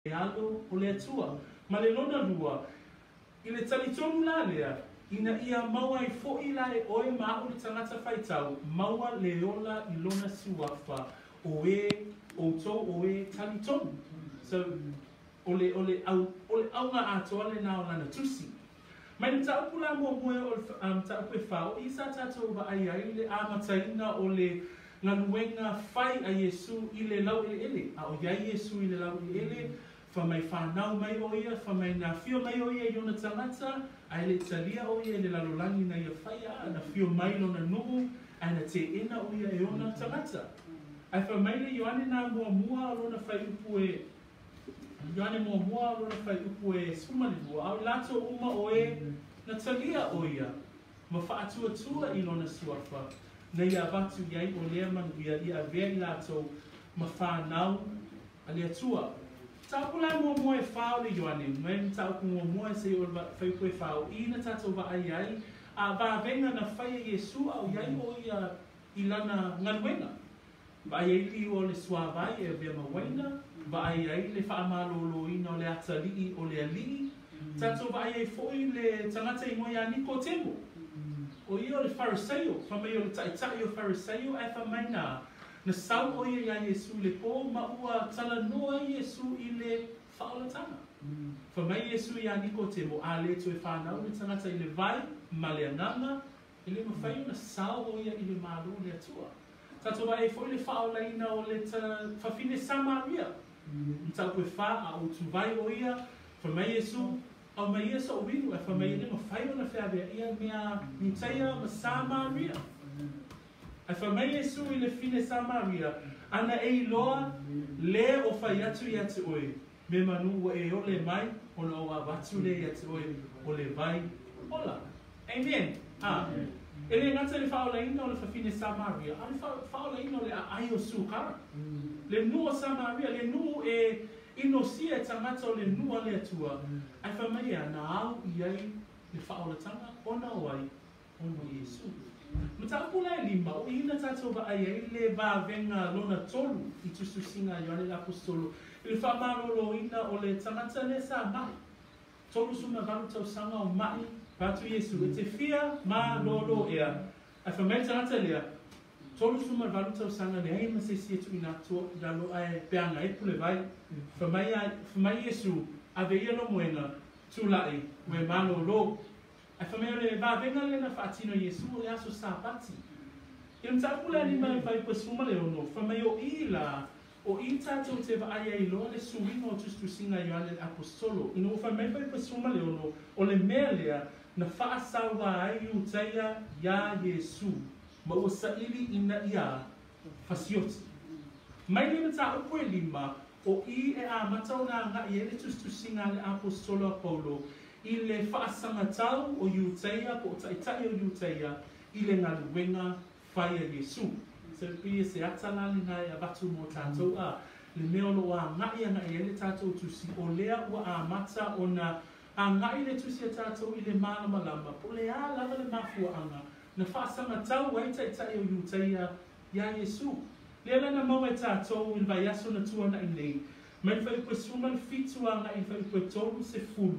Alo o le Atua. Ma le lona lua, i le talitonu la lea, ina ia maua ai foi la e oe ma a'u le tagata faitau, maua le ola i Lona Suafa, o e outou o e talitonu. So, o le, o le, au, o le auga atoa lena o Lana Tusi. Mai le mataupu la muamua e oo i le mataupu e fa, o i sa tatou vaai ai le amataina o le galuega fai a Iesu i le laueleele. A o i ai Iesu i le laueleele, fa mai fanau mai o ia, fa mai na afio mai o ia i ona tagata, ae le i talia o ia i le lalolagi na ia faia, a na afio mai lona nuu, ae na teena o ia e ona tagata. Ae fai mai le Ioane na muamua o lona fuaiupu e Ioane muamua o lona fuaiupu e 12, a o i latou uma o e na talia o ia, ma faatuatua i lona suafa, na ia avatu i ai o lea manuia ia avea i latou ma fanau a le Atua. Mataupu la muamua e fa o le Ioane, mai le mataupu muamua seia oo i le fuaiupu e fa, o i na tatou vaai ai a vavega na fai e Iesu a o i ai o ia i lana galuega. Vaai ai liu o le suavai e avea ma uaina, vaai ai le faamaloloina o le atalii o le alii, tatou vaai ai foi le tagata igoa ia Nikotemo. O ia o le Farisaio, fai mai o le taitai o Farisaio ae fai mai na na sau o ia iā Iesu i le po ma ua talanoa ai Iesu i le faaolataga. Fai mai Iesu iā Nikotemo, a le toe fanau le tagata i le vai ma le agaga, E le mafai ona sao o ia i le Malo o le Atua. Tatou vaai ai foi le faaolaina o le fafine Samaria. Mataupu e fa, a ou tuvai o ia, fai mai Iesu, Aumai ia so'u inu, ae fai mai e le mafai ona feaveaia mea Iutaia ma Samaria. Ae fai mai Iesu i le fine Samaria, Ana e iloa le o fai atu ia te oe, me manu ua e ole mai, ona ou avatu lea ia te oe o le vai ola. Amen. A. E le gata i le faaolaina o le fafine Samaria, a o le faaolaina o le aai o Sukara. Le nuu o Samaria, le nuu e inosia e tagata o le nuu a le Atua, ae fai mai ea, na au i ai le faaolataga ona o ai? Ona o Iesu. Mataupu la e lima, o i na tatou vaai ai le vavega lona tolu i tusitusiga a Ioane le Aposetolo i le faamaloloina o le tagata lea sa mai. 38 tausaga o ma'i, fai atu Iesu, E te fia malōlō ea? Ae fai mai le tagata lea, 38 tausaga leai ma se isi e tuuina atu i lalo ae pe ana e pule vai. Fai mai a, fai mai Iesu, Ave ia lou moega, tula'i, ua e malōlō. Ae fai mai o le vavega lea na faatino e Iesu o le aso Sapati. I le mataupu lea lima e fuaiupu e 16, fai mai o i la, O i tatou te vaai ai loa le suiga o tusitusiga a Ioane le Aposetolo, ina ua fai mai fuaiupu e 16, o le mea lea na faasaua ai Iutaia iā Iesu, ma ua saili ina ia fasioti. Mai le mataupu e lima, o i e amata ona agai ai le tusitusiga a le Aposetolo a Paulo i le faasagatau o Iutaia po o taitai o Iutaia i le galuega fai a Iesu. So e pei e se ata la lena e avatu mo tatou a le mea o lo o agai agai ai le tatou tusi, o lea ua amata ona agai le tusi a tatou i le malamalama po o le a lava le mafuaaga na faasagatau ai Taitai o Iutaia iā Iesu. Lea la na maua e tatou i le vaiaso na tuanai nei, mai le fuaiupu e 17 agai i le fuaiupu e 30,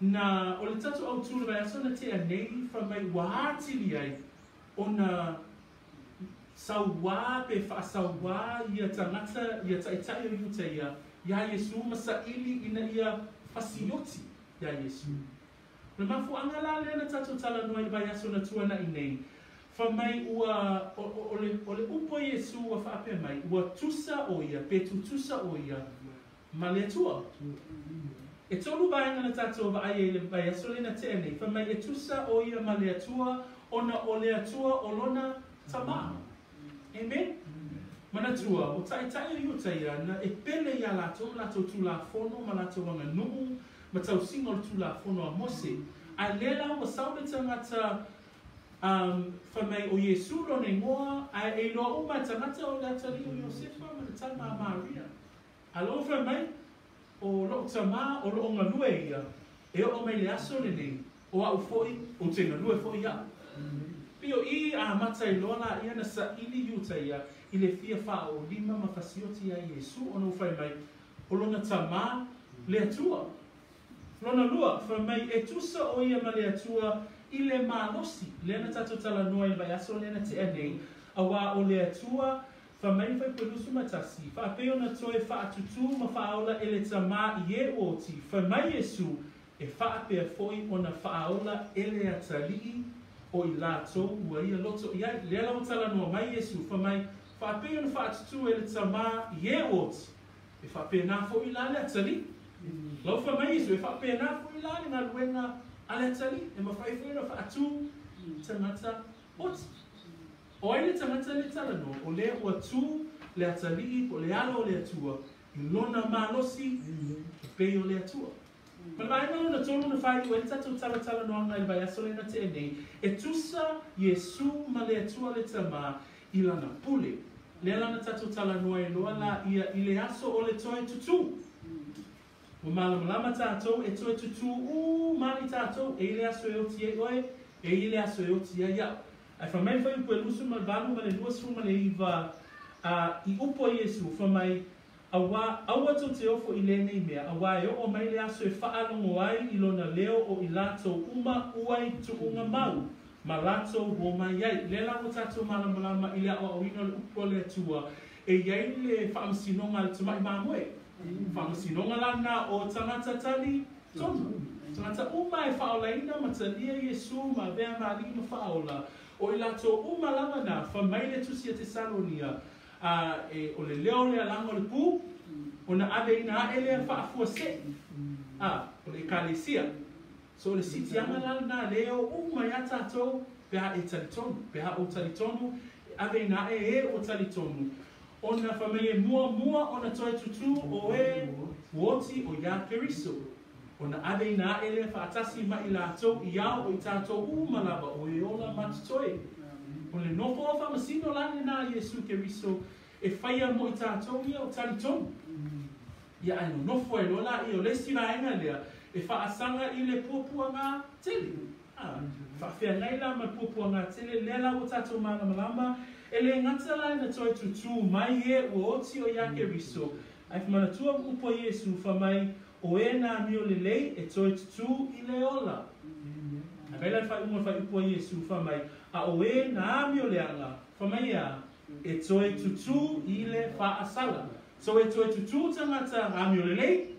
na o le tatou autū i le vaiaso na tea nei fai mai ua atili ai ona sauā pe faasauā ia tagata, ia taitai o Iutaia iā Iesu ma saili ina ia fasioti iā Iesu. O le mafuaaga la lea na tatou talanoa i le vaiaso na tuanai nei, fai mai ua, o, o, o le, o le upu a Iesu ua faapea mai, ua tusa o ia, pe tutusa o ia ma le Atua. E tolu vaega na tatou vaai ai i le vaiaso lea na tea nei, fai mai e tusa o ia ma le Atua ona o le Atua o lona Tama. Amen? Manatua, o taitai o Iutaia na e pele iā latou ma latou Tulafono ma latou aganuu ma tausiga o le Tulafono a Mose. Ae lea la ua sau le tagata um, fai mai o Iesu lona igoa, ae e iloa uma e tagata o le atalii o Iosefa ma le tama a Maria. A lou fai mai, O lou tama o loo galue ia, e oo mai le aso lenei, o au foi, ou te galue foi au. Pei o i amata ai loa laia na saili Iutaia i le fia faaoolima ma fasioti ia Iesu ona ua fai mai, O lona Tamā le Atua. Lona lua, fai mai e tusa o ia ma le Atua i le malosi. Lea na tatou talanoa i le vaiaso lea na tea nei, auā o le Atua, fai mai le Fuaiupu 21, faapei ona toe faatutū ma faaola e le Tamā i e ua oti, fai mai Iesu, e faapea foi ona faaola e le Atalii o i latou ua ia loto i ai. Lea la ua talanoa mai Iesu, fai mai, faapei ona faatutū e le Tamā i e ua oti, E faapena foi la le atalii. Lau fai mai Iesu, e faapena foi la le galuega a le atalii, e mafai foi ona faatu tagata oti. O ai le tagata lea e talanoa? O lea ua tu le atalii po o le alo o le Atua i lona malosi e pei o le Atua. Ma le vaega lona tolu na faaiu ai le tatou talatalanoaga i le vaiaso lea na tea nei, e tusa Iesu ma le Atua le Tama i lana pule. Lea la na tatou talanoa ai loa la ia i le aso o le toe tutū. Ua malamalama tatou e toe tutū uma ai tatou, e i le aso e oti ai oe, e i le aso e oti ai au. Ae fai mai le fuaiupu e 28 ma le 29 a i upu a Iesu, fai mai, Auā, aua tou te ofo i lenei mea, auā e oo mai le aso e faalogo ai i lona leo o i latou uma ua i tuuga mau, ma latou ua omai ai. Lea la ua tatou malamalama i le aoaoina o le upu a le Atua, e i ai le faamasinoga a le tamai mamoe. Faamasinoga la lena o tagata tali tonu. Tagata uma e faaolaina ma talia Iesu ma avea ma alii ma faaola, o i latou uma lava na, fai mai le Tusi a Tesalonia, A e o le leo o le alaga o le pū, ona aveina aʻe lea faafuasei, a o le Ekalesia. So o le siitiaga la lena lea e o uma iā tatou pe a e talitonu. Pe a ou talitonu, e aveina aʻe e ua talitonu, ona fai mai e muamua ona toe tutū o e ua oti o iā Keriso, ona aveina aʻe lea faatasi ma i latou i ao o i tatou uma lava o e ola ma totoe. O le nofoa faamasino la lena a Iesu Keriso e faia mo i tatou ia o talitonu. Ia ae nonofo ai loa laia o le isi vaega lea e faasaga i le puapuaga tele. A faafeagai la ma le puapuaga tele lea la ua tatou malamalama, e le gata la ina toe tutū mai e ua oti o iā Keriso, ae manatua upu a Iesu fai mai, O e na amio lelei e toe tutū i le ola. Ae vaai la i le faaiuga o le faaiupu a Iesu, fai mai, A o e na amio leaga, fai mai e a? E toe tutū i le faasala. So e toe tutū tagata amio lelei,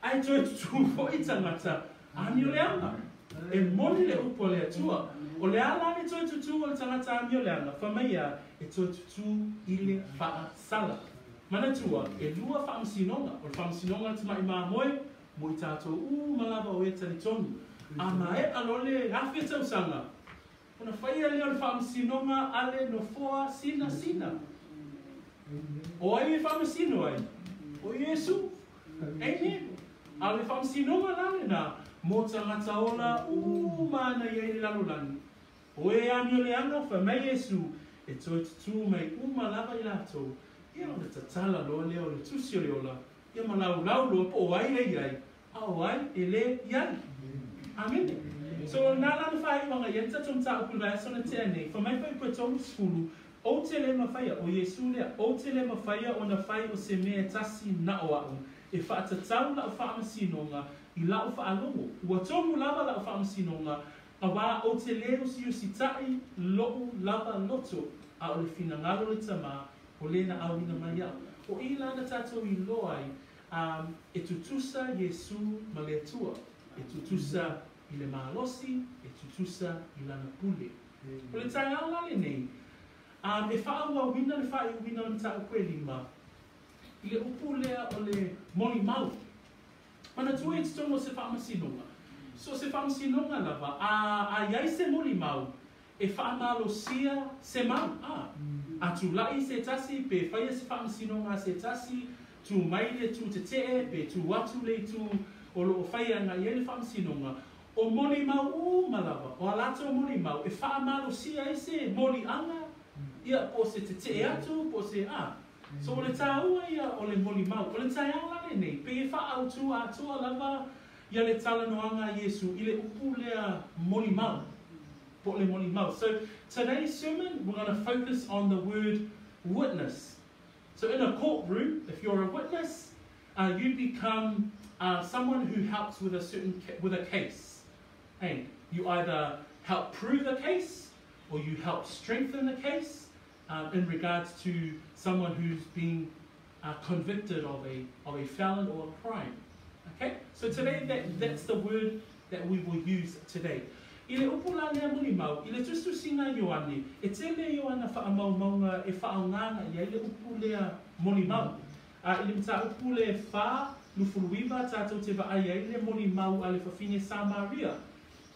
ae toe tutū foi tagata amio leaga. E moni le upu a le Atua. O le a la le toe tutū o le tagata amio leaga? Fai mai e a? E toe tutū i le faasala. Manatua, e lua faamasinoga, o le faamasinoga a le tamai mamoe mo i tatou uma lava o e talitonu. A maea loa le 1000 tausaga, ona faia lea o le faamasinoga a le nofoa sinasina. O ai e faamasino ai? O Iesu. Amen. A o le faamasinoga la lena mo tagata ola uma ana i ai i le lalolagi. O e amioleaga, fai mai Iesu, e toe tutū mai uma lava i latou, ia ona tatala loa lea o le tusi o le ola, ia ma laulau loa po o ai e i ai, a o ai e lē i ai. Amene. So o lena la na faaiuaga i ai le tatou mataupu i le vaiaso na tea nei, fai mai foi koe 30, Ou te le mafaia, o Iesu lea, ou te le mafaia ona fai o se mea e tasi na o aʻu, e faatatau la'u faamasinoga i la'u faalogo. Ua tonu lava la'u faamasinoga, Auā ou te lē usiusitaʻi loʻu lava loto, a o le finagalo o le Tamā, o lē na auina mai iaʻu. O i la na tatou iloa ai, a e tutusa Iesū ma le Atua, e tutusa i le malosi, e tutusa i lana pule. O le taeao la lenei, a e faaauauina le faaiuina o le mataupu e lima i le upu lea o le molimau. Manatua i totonu o se faamasinoga, so o se faamasinoga lava, a, a i ai se molimau e faamalosia se mau, a, a tulai se tasi pe faia se faamasinoga a se tasi, tu mai le itu tetee pe tu atu le itu o lo o faia agai i ai le faamasinoga, o molimau uma lava, o a latou molimau e faamalosia ai se moliaga, ia, po o se tetee atu, po o se, a. So o le tāua ia o le molimau. O le taeao la lenei, pei e faaautu atoa lava ia le talanoaga a Iesu i le upu lea molimau, po o le molimau. So today's sermon we're gonna focus on the word witness. So in a courtroom, if you're a witness, you become someone who helps with a certain with a case. And you either help prove the case or you help strengthen the case in regards to someone who's been convicted of a felon or a crime. Okay? So today that's the word that we will use today. I le upu la lea molimau, i le tusitusiga a Ioane, e tele ia o ana faamaumauga e faaaogaina i ai le upu lea molimau. I le mataupu le 4:29 tatou te vaai ai le molimau a le fafine Samaria.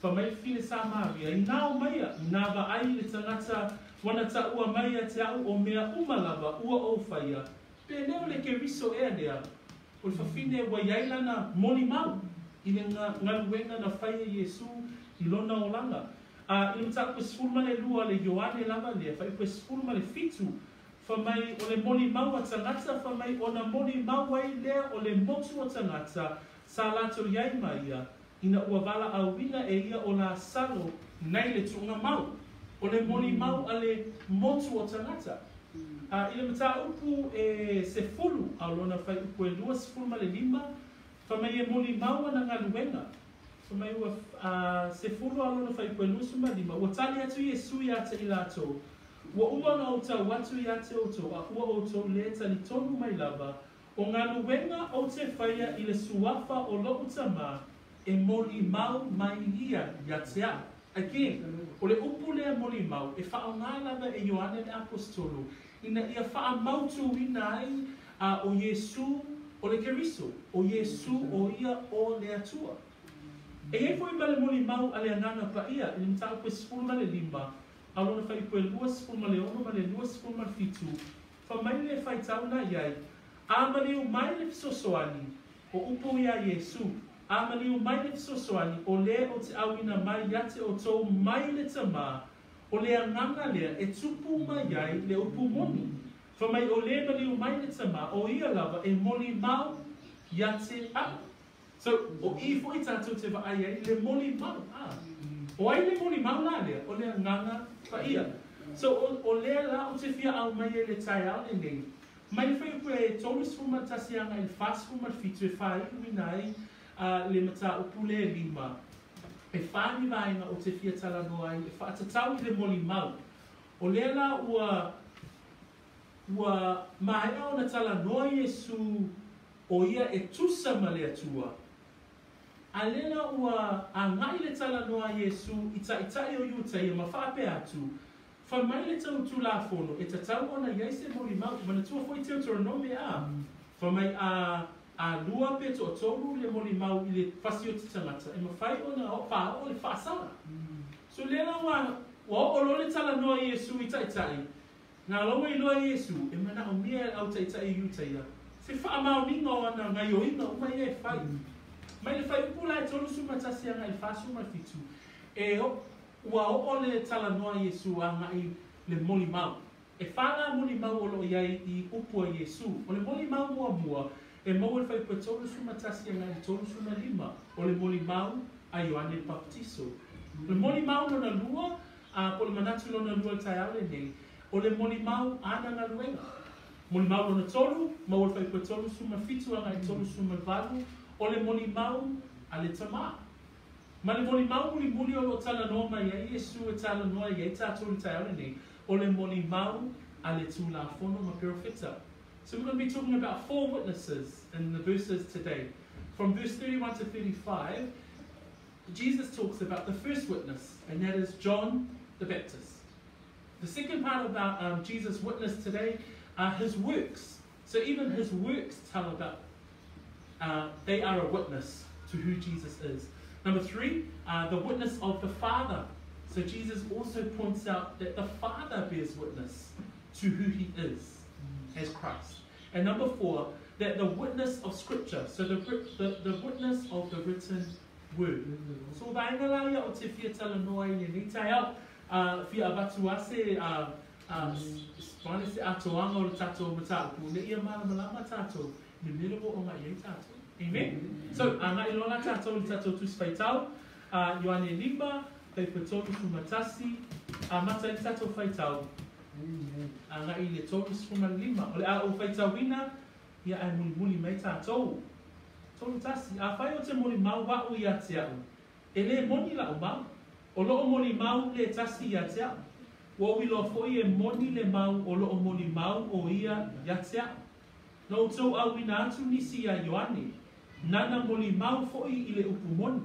Fai mai le fafine Samaria, inā omaia, inā vaai le tagata ua na taua mai ia te a'u o mea uma lava ua ou faia, pe le o le Keriso ea lea? O le fafine ua i ai lana molimau i le galuega na faia e Iesu i lona olaga. I le mataupu e 12 a le Ioane lava lea, fuaiupu e 17, fai mai o le molimau a tagata, fai mai ona molimau ai lea o le motu o tagata sa latou i ai ma ia, ina ua valaauina e ia o Lasalo nai le tuugamau. O le molimau a le motu o tagata. I le mataupu e 10 a o lona fuaiupu e 25, fai mai e molimau ana galuega. Fai mai ua 10 a o lona fuaiupu e 25, ua tali atu Iesu ia te i latou, ua uma ona ou tau atu ia te outou, a ua outou le talitonu mai lava, o galuega ou te faia i le suafa o lo'u Tamā, e molimau mai ia ia te a'u. Again, o le upu lea molimau, e faaaoga lava e Ioane le Aposetolo, ina ia faamautuina ai o Iesu o le Keriso, o Iesu o ia o le Atua. E i ai foi ma le molimau a le Agaga Paia i le mataupu e 15, a o lona fuaiupu e 26 ma le 27, fai mai le faitau na i ai, a maliu mai le Fesoasoani, o upu ia a Iesu, a maliu mai le Fesoasoani, o le ou te auina mai ia te outou mai le Tamā, o le Agaga lea e tupu mai ai le upu moni. Fai mai o le maliu mai le Tamā, o ia lava e molimau ia te a'u. So, o i foi tatou te vaai ai le molimau. O ai le molimau la lea? O le Agaga Paia. So, o lea la ou te fia aumai ai le taeao lenei. Mai le fuaiupu e 31 agai i le 47 e faaiuina ai le mataupu le 5. E 4 ni vaega ou te fia talanoa ai e faatatau i le molimau. O lea la ua maea ona talanoa Iesu o ia e tusa ma le Atua. A lea la ua agai le talanoa a Iesu i taitai o Iutaia ma faapea atu, fai mai le tou Tulafono e tatau ona i ai se molimau. Manatua foi Teuteronome a, fai mai a lua pe toatolu le molimau i le fasi o te tagata e mafai ona faaoo le faasala. So lea la ua oo loa le talanoa a Iesu i taitai, na loa iloa Iesu e manaomia e le au taitai Iutaia se faamaoniga o ana gaioiga uma ia e fai. Mai le fuaiupu la e 31 agai i le 47, e ua oo le talanoa a Iesu agai le molimau. E 4 ngā molimau o loo i ai i upu a Iesu. O le molimau muamua e maua i le fuaiupu e 31 agai i le 35, o le molimau a Ioane le Papatiso. O le molimau lona lua, po o le manatu lona lua i le taeao lenei, o le molimau a ana galuega. Molimau lona tolu, maua i le fuaiupu e 37 agai i le 38, o le molimau a le Tamā. Ma le molimau mulimuli o loo talanoa mai ai Iesu e talanoa i ai tatou i le taeao lenei, o le molimau a le Tulafono ma Perofeta. So we're going to be talking about 4 witnesses in the verses today. From verse 31 to 35, Jesus talks about the first witness, and that is John the Baptist. The second part about Jesus' witness today are his works. So even his works tell about, they are a witness to who Jesus is. Number 3, the witness of the Father. So Jesus also points out that the Father bears witness to who he is as Christ. And number 4, that the witness of Scripture, so the witness of the written word. So vaenga la ia o te fia talanoa i lenei taeao, fia avatu ase spane se atoaga o le tatou mataupu, ne ia malamalama tatou, le mea ua o ngai ai tatou. Amen? So, agai loa la tatou i le tatou tusi faitau, Ioane 5, fuaiupu 31, amata ai le tatou faitau, agai i le 35. O le a ou faitauina Ia ae mulimuli mai tatou. 31, Afai ou te molimau a'u ia te a'u, e lē moni la'u mau. O lo'o molimau le tasi ia te a'u. Ua ou iloa foi e moni le mau o lo'o molimau o ia ia te a'u. Na outou auina atu nisi iā Ioane, nana molimau foi i le upu moni.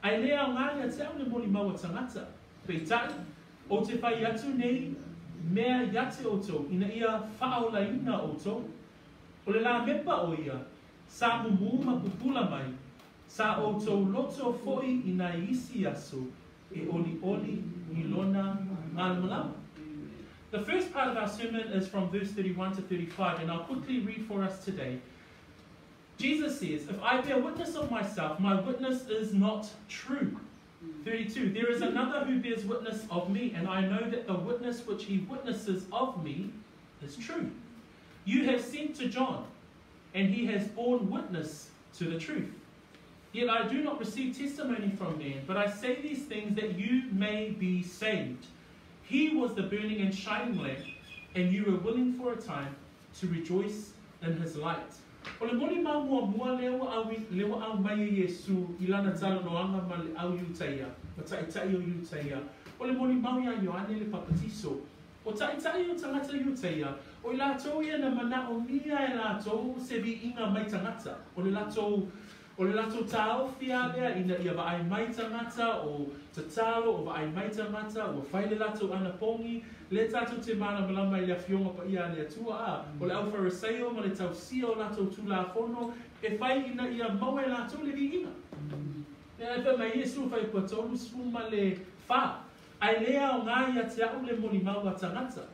Ae lē aogā ia te a'u le molimau a tagata. Peitai, ou te fai atu nei mea ia te outou ina ia faaolaina outou. O le lamepa o ia, sa mumū ma pupula mai, sa outou loto foi i nai isi aso e olioli i lona malamalama. The first part of our sermon is from verse 31 to 35, and I'll quickly read for us today. Jesus says, If I bear witness of myself, my witness is not true. 32 There is another who bears witness of me, and I know that the witness which he witnesses of me is true. You have sent to John, and he has borne witness to the truth. Yet I do not receive testimony from man, but I say these things that you may be saved. He was the burning and shining lamp, and you were willing for a time to rejoice in his light. O le molimau muamua lea ua au, lea ua aumai e Iesu i lana talanoaga ma le au Iutaia, ma taitai o Iutaia, o le molimau iā Ioane le Papatiso. O taitai o tagata Iutaia, o i latou ia na manaomia e latou se viiga mai tagata, o le latou O le latou taofi lava lea ina ia vaai mai tagata, o tatalo, o vaai mai tagata, ua fai le latou anapogi, lea tatou te malamalama i le Afioga Paia a le Atua, a o le au Farisaio ma le tausia o latou Tulafono e fai ina ia maua e latou le viiga. Lea e fai mai Iesu e fai ua 34, ae le aoga ia te a'u le molimau a tagata.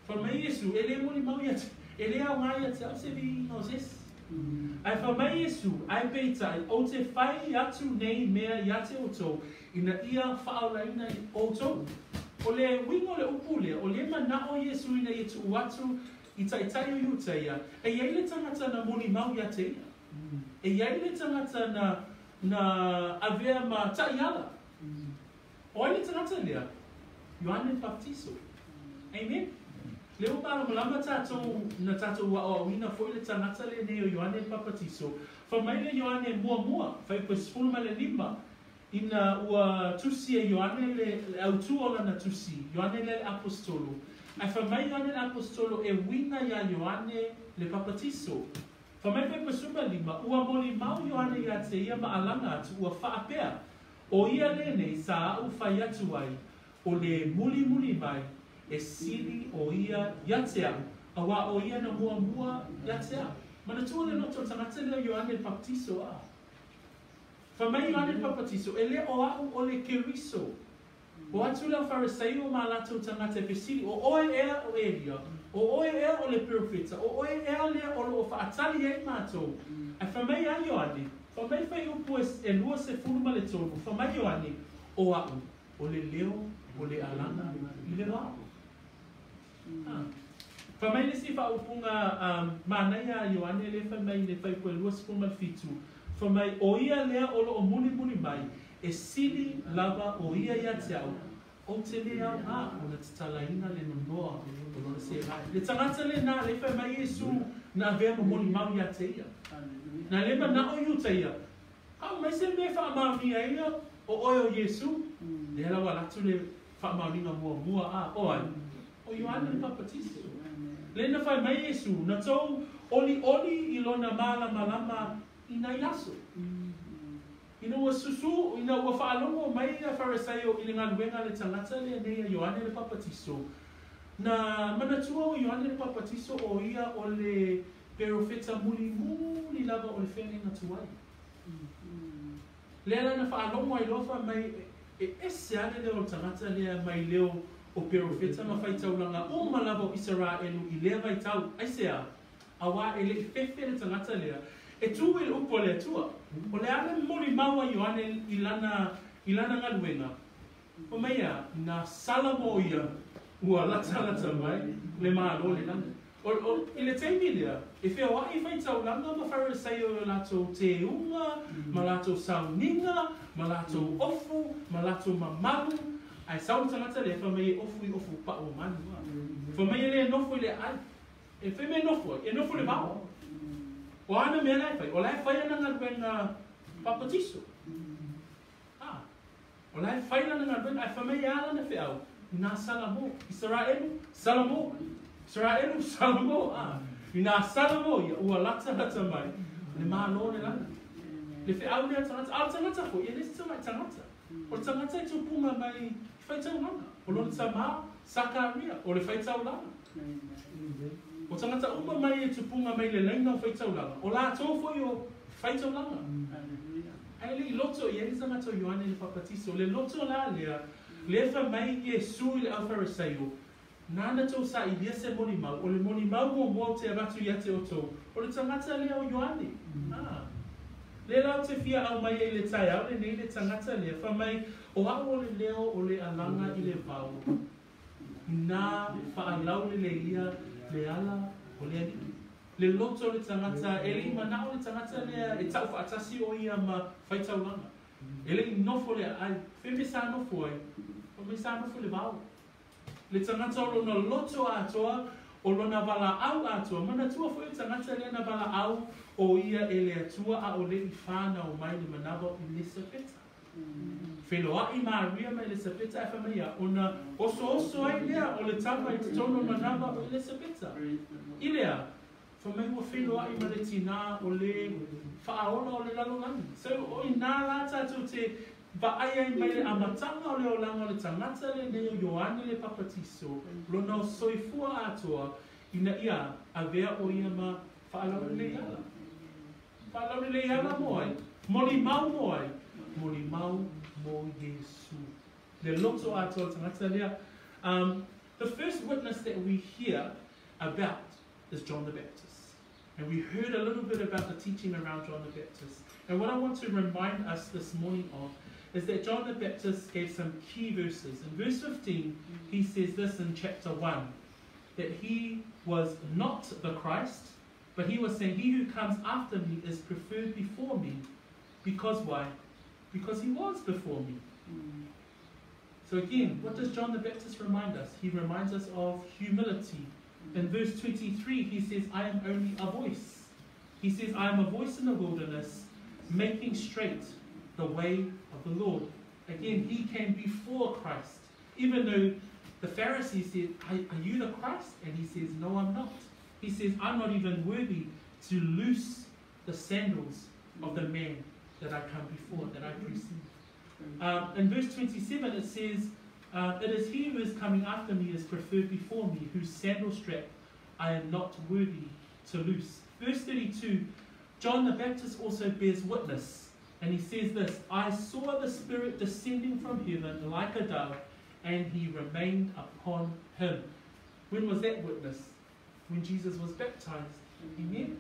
Fai mai Iesu, e le molimau ia te, e le aoga ia te a'u se viiga o se isi. Ae fai mai Iesu, Ae peitai, ou te fai atu nei mea ia te outou, ina ia faaolaina outou. O le uiga o le upu lea, o le manao Iesu ina ia tuu atu i taitai o Iutaia, e i ai le tagata na molimau ia te ia. E i ai le tagata na, na avea ma taiala. O ai le tagata lea? Ioane le Papatiso. Amen. Lea ua malamalama tatou, na tatou aoaoina foi le tagata lenei o Ioane le Papatiso. Fai mai le Ioane muamua, fai pe 15, ina ua tusi e Ioane le, le autu o lana tusi, Ioane lea le Aposetolo. Ae fai mai Ioane le Aposetolo e uiga iā Ioane le Papatiso. Fai mai fai pe 15, ua molimau Ioane ia te ia ma alaga atu ua faapea, O ia lenei sa a'u fai atu ai, o le mulimuli mai, e sili o ia ia te a'u, auā o ia na muamua ia te a'u. Manatua le loto o le tagata lea o Ioane le Papatiso, a. Fai mai Ioane le Papatiso, E le o a'u o le Keriso. O atu le au Fariseio ma latou tagata e fesili, O oe ea o Elia? O oe ea o le Perofeta? O oe ea lea o lo o faatali ai matou? Ae fai mai ia Ioane, fai mai fai upu e 23, fai mai Ioane, O a'u, o le leo o le alaga i le vao. Ah. Fai mai le isi faaupuga manaia a Ioane lea fai mai i le fuaiupu e 27, fai mai, O ia lea o lo o mulimuli mai, e sili lava o ia ia te a'u, ou te le aogā ona tatalaina le nonoa o lona segai. Le tagata lenā lea fai mai Iesu na avea ma molimau ia te ia. Na le manao Iuta ia, Ao mai se mea e faamaonia ai ia o oe o Iesu. Lea la ua alu atu le faamaoniga muamua, a o ai? O Ioane le Papatiso. Lea na fai mai Iesu, na tou olioli i lona malamalama i nai aso. Ina ua susu, ina ua faalogo mai ia Farisaio i le galuega a le tagata lenei a Ioane le Papatiso, na manatua o Ioane le Papatiso o ia o le perofeta mulimuli lava o le feagaiga tuai. Lea la na faalogo ai loa fai mai e ese lava le leo o le tagata lea mai leo o perofeta ma faitaulaga uma lava o Isaraelu i lea vaitau. Aisea? Auā e le i fefe le tagata lea e tū i le upu a le Atua. O le a le molimau a Ioane i lana, i lana galuega? Fai mai a, na sala mo ia ua latalata mai le Malo o le lagi. O, o, i le taimi lea, e feoai faitaulaga ma Farisaio i o latou teuga, ma latou sauniga, ma latou ofu, ma latou mamalu, ae sau le tagata lea, fai mai e ofu i ofu pau o manu. Fai mai e le nofo i le aai. E fai mea e nofo ai, e nofo i le vao. O ana mea la e fai, o la e fai ana galuega papatiso. Ah, o la e fai lana galuega, ae fai mai e a lana feau, inā Salamo, Isaraelu, Salamo, Isaraelu, Salamo, ah. Inā Salamo ia, ua latalata mai, le Malo o le lagi. Le feau lea a le tagata, a o le tagata foi, e le se tamai tagata. O le tagata e tupuga mai i faitaulaga, o lona tamā, Sakaria, o le faitaulaga. O tagata uma mai e tupuga mai i le laina o faitaulaga, o latou foi o faitaulaga. Ae le i loto i ai le tagata o Ioane le Papatiso. O le loto la lea, lea fai mai Iesu i le aufairesaio, Nāna tou sailia se molimau, o le molimau muamua ou te avatu ia te outou, o le tagata lea o Ioane. A. Lea la ou te fia aumai ai i le taeao lenei le tagata lea, fai mai, O au o le leo o le alaga i le vao, inā faalauleleia le ala o le Alii. Le loto o le tagata, e le i manao le tagata lea e taufaatasi o ia ma faitaulaga. E le i nofo le aai, fai mea sa nofo ai, fai mai sa nofo i le vao. Le tagata o lona loto atoa, o lona valaau atoa. Manatua foi o le tagata lea na valaau o ia e le Atua aole i fanau mai le manava o Elesapeta. Feloaʻi Maria ma Elesapeta ae fai mai ia, ona osooso ai lea o le tama i totonu o le manava o Elesapeta. I lea, fai mai ua feloaʻi ma le tinā o le Faaola o le lalolagi. So, o inā la tatou te vaai ai mai le amataga o le olaga o le tagata lenei o Ioane le Papatiso, lona soifua atoa, ina ia avea o ia ma faalaulelei ala. Faalaulelei ala mo ai? Molimau mo ai? Molimau mo Iesu. Le loto atoa o le tagata lea. The first witness that we hear about is John the Baptist. And we heard a little bit about the teaching around John the Baptist. And what I want to remind us this morning of is that John the Baptist gave some key verses. In verse 15, he says this in chapter 1, that he was not the Christ, but he was saying, he who comes after me is preferred before me. Because why? Because he was before me. So again, what does John the Baptist remind us? He reminds us of humility. In verse 23, he says, I am only a voice. He says, I am a voice in the wilderness, making straight the way of the Lord. Again, he came before Christ. Even though the Pharisees said, are you the Christ? And he says, no, I'm not. He says, I'm not even worthy to loose the sandals of the man that I come before, that I precede. In verse 27, it says, it is he who is coming after me is preferred before me, whose sandal strap I am not worthy to loose. Verse 32, John the Baptist also bears witness, and he says this, I saw the Spirit descending from heaven like a dove, and he remained upon him. When was that witness? When Jesus was baptized. Amen?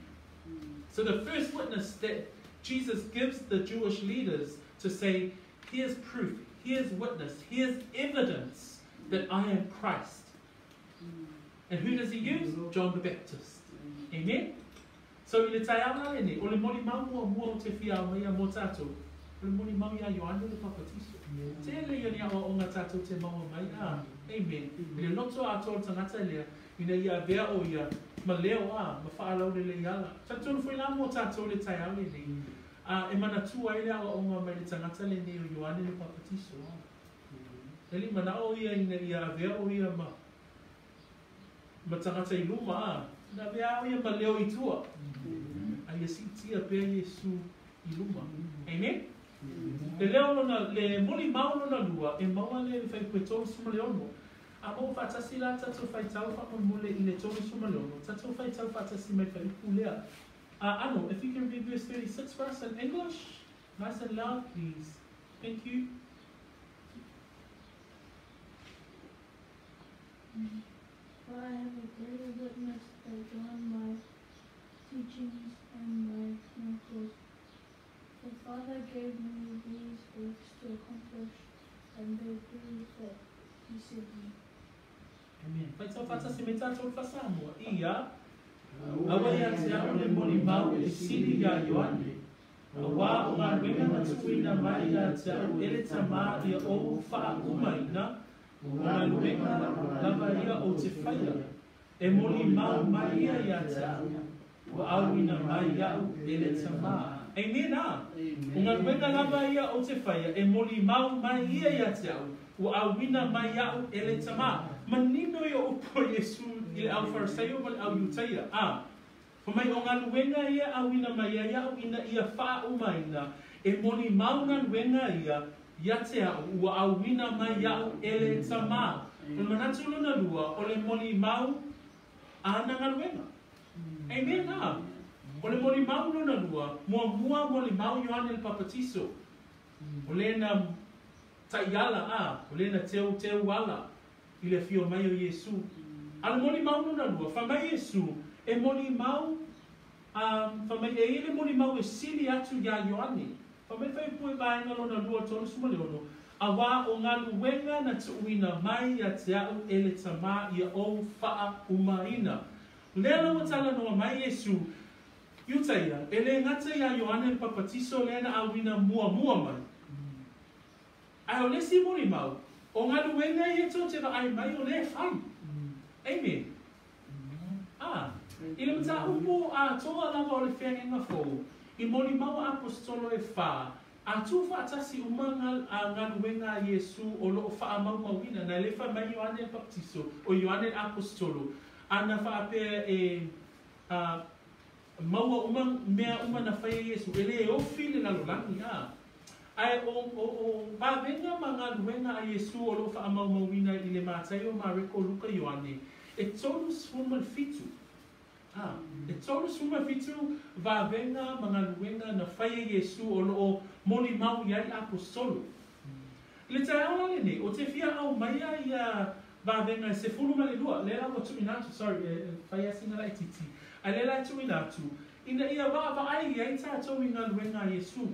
So the first witness that Jesus gives the Jewish leaders to say, here's proof, here's witness, here's evidence that I am Christ. And who does he use? John the Baptist. Amen? So i le taeao la lenei, o le molimau muamua o te fia aumaia mō tātou, o le molimau iā Ioane le Papatiso. Tele ia ni aoaoga tātou te maua mai, ā, amen, i le loto atoa o le tagata lea, ina ia avea o ia ma leo, ā, ma faalaulelei ala. Talitonu foi la mō tātou le taeao lenei, ā, e manatua ai le aoaoga mai le tagata lenei o Ioane le Papatiso, ā. E le i manao ia ina ia avea o ia ma, ma tagata i luma, ā, na avea o ia ma leo i tua, a ia siitia pea Iesu i luma. Amen? Le leo lona, le molimau lona lua, e maua lea i le fuaiupu e 36. A maua faatasi la tatou faitau faamolemole i le 36, tatou faitau faatasi mai fuaiupu lea. Ano, if you can read verse 36 for us in English, nice and loud, please. Thank you. For I have a greater witness than John my teachings and my miracles. The Father gave me these works to accomplish, and they prove that he sent me. Amen. Faitau faatasi me tatou le Faa-Samoa. Ia, aua ia te au le molimau e sili iā Ioane, auā o galuega na tuuina mai ia te au e le Tamā ia ou faaumaina, o galuega lava ia ou te faia, e molimau mai ia ia te au. Ua auina mai iaʻu e le Tamā. Amen a. O galuega lava ia ou te faia, e molimau mai ia ia te au, ua auina mai iaʻu e le Tamā. Manino ia o upu a Iesu i le au Farisaio ma le au Iutaia, a. Fai mai o galuega ia e auina mai ai iaʻu ina ia faaumaina, e molimau galuega ia ia te au, ua auina mai iaʻu e le Tamā. O le manatu lona lua, o le molimau a na galuega. Amen a. O le molimau lona lua, muamua molimau Ioane le Papatiso, o le na taiala a, o le na teuteu ala i le afio mai o Iesu. A o le molimau lona lua, fai mai Iesu, e molimau, a, fai mai e i ai le molimau e sili atu iā Ioane. Fai mai fuaiupu e vaega lona lua 36, Auā o galuega na tuuina mai ia te au e le Tamā ia ou faaumaina. Lea la ua talanoa mai Iesu, Iutaia, e le gata iā Ioane le Papatiso lea na auina muamua mai. Ae o le isi molimau, o galuega ia tou te vaai mai o lea e fai. Amen. A, i le mataupu atoa lava o le feagaiga fou, i molimau a Aposetolo e fa, a tuufaatasi uma galuega a Iesu o lo o faamaumauina, na le fai mai Ioane le Papatiso, o Ioane le Aposetolo, a na faapea e, a, maua uma mea uma na faia e Iesu, e le ofi le lalolagi, a. Ae o, o, o vavega ma galuega a Iesu o lo o faamaumauina i le Mataio, Mareko, Luka, Ioane, e 37. A, e 37 vavega ma galuega na faia e Iesu o lo o molimau i ai Aposetolo. I le taeao la lenei, ou te fia aumaia ia vavega e 12, lea la ua tuuina atu, sorry, e fai lava sina laitiiti, ae lea la e tuuina atu, ina ia vaavaai i ai tatou i galuega a Iesu.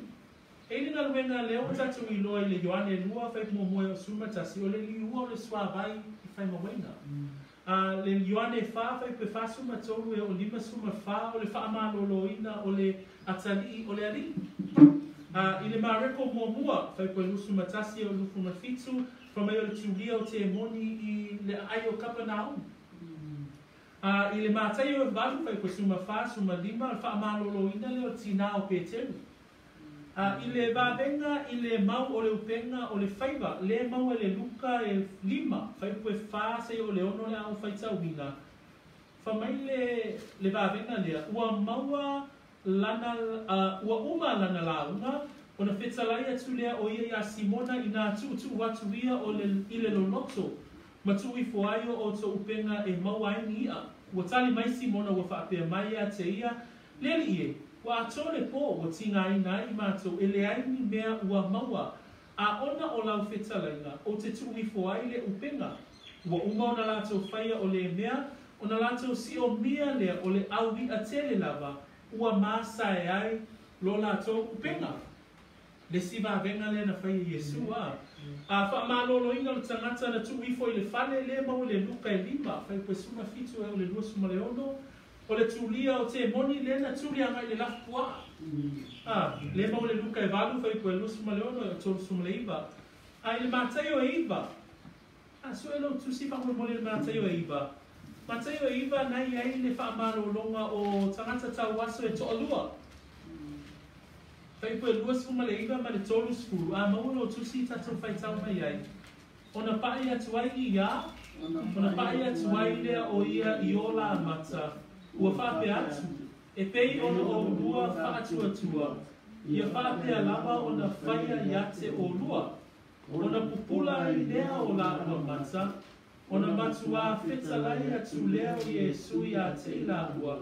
E i le galuega lea ua tatou iloa i le Ioane 2, fuaiupu muamua e 11, o le liua o le suavai i faimauina. A le Ioane 4, fuaiupu e 43 e oo 54, o le faamaloloina o le atalii o le alii. A i le Mareko muamua, fuaiupu e 21 e oo 27, fai mai o le tulia o temoni i le aai o Kapanaumu. A i le Mataio e 8, fuaiupu e 14, 15, o le faamaloloina lea o le tinā o Peteru. A i le vavega i le mau o le upega o le faiva, le maua e le Luka e 5, fuaiupu e 4 seia o le 6 le a ou faitauina, fai mai le le vavega lea, ua maua lana, a, ua uma lana lauga, ona fetalai atu lea o ia iā Simona inā tuutuu atu ia o le i le loloto, ma tuu ifo ai o outou upega e maua ai ni iʻa. Ua tali mai Simona ua faapea mai ia te ia, Le alii e, ua atoa le pō ua tigaina ai matou e leai ni mea ua maua, a ona o lau fetalaiga, ou te tuu ifo ai le upega. Ua uma ona latou faia o le mea, ona latou siomia lea o le au iʻa tele lava, ua masae ai lo latou upega. Le isi vavega lea na fai e Iesu, a. A faamaloloina o le tagata na tuu ifo i le fale, le maua i le Luka e 5, fuaiupu e 17 e oo i le 26, o le tulia o temoni lea na tuli agai i le lafupuaa. A, le maua i le Luka e 8, fuaiupu e 26 e oo i le 39. A i le Mataio e 9, a, sue lou tusi faamolemole i le Mataio e 9. Mataio e 9 na i ai le faamalologa o tagata tauaso e toalua. Fuaiupu e 29 ma le 30, a maua lou tusi tatou faitau mai ai. Ona paʻi atu ai i a, ona paʻi atu ai lea o ia i o la mata, ua faapea atu, E pei ona ʻolua faatuatua, ia faapea lava ona faia ia te ʻolua. Ona pupula ai lea o lāua mata, ona matuā fetalai atu lea o Iesū iā te i lāua,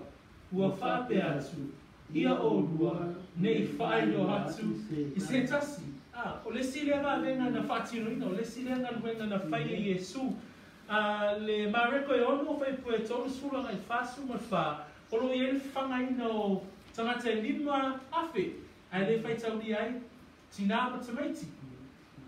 ua faapea atu, Ia ʻolua, ne i faailoa atu i se tasi. A, o le isi lea vavega na faatinoina, o le isi lea galuega na fai e Iesū. A, le Mareko e 6, fuaiupu e 30 agai 44, o lo o i ai le fafagaina o tagata e 5,000, ae le faitaulia ai tinā ma tamaiti.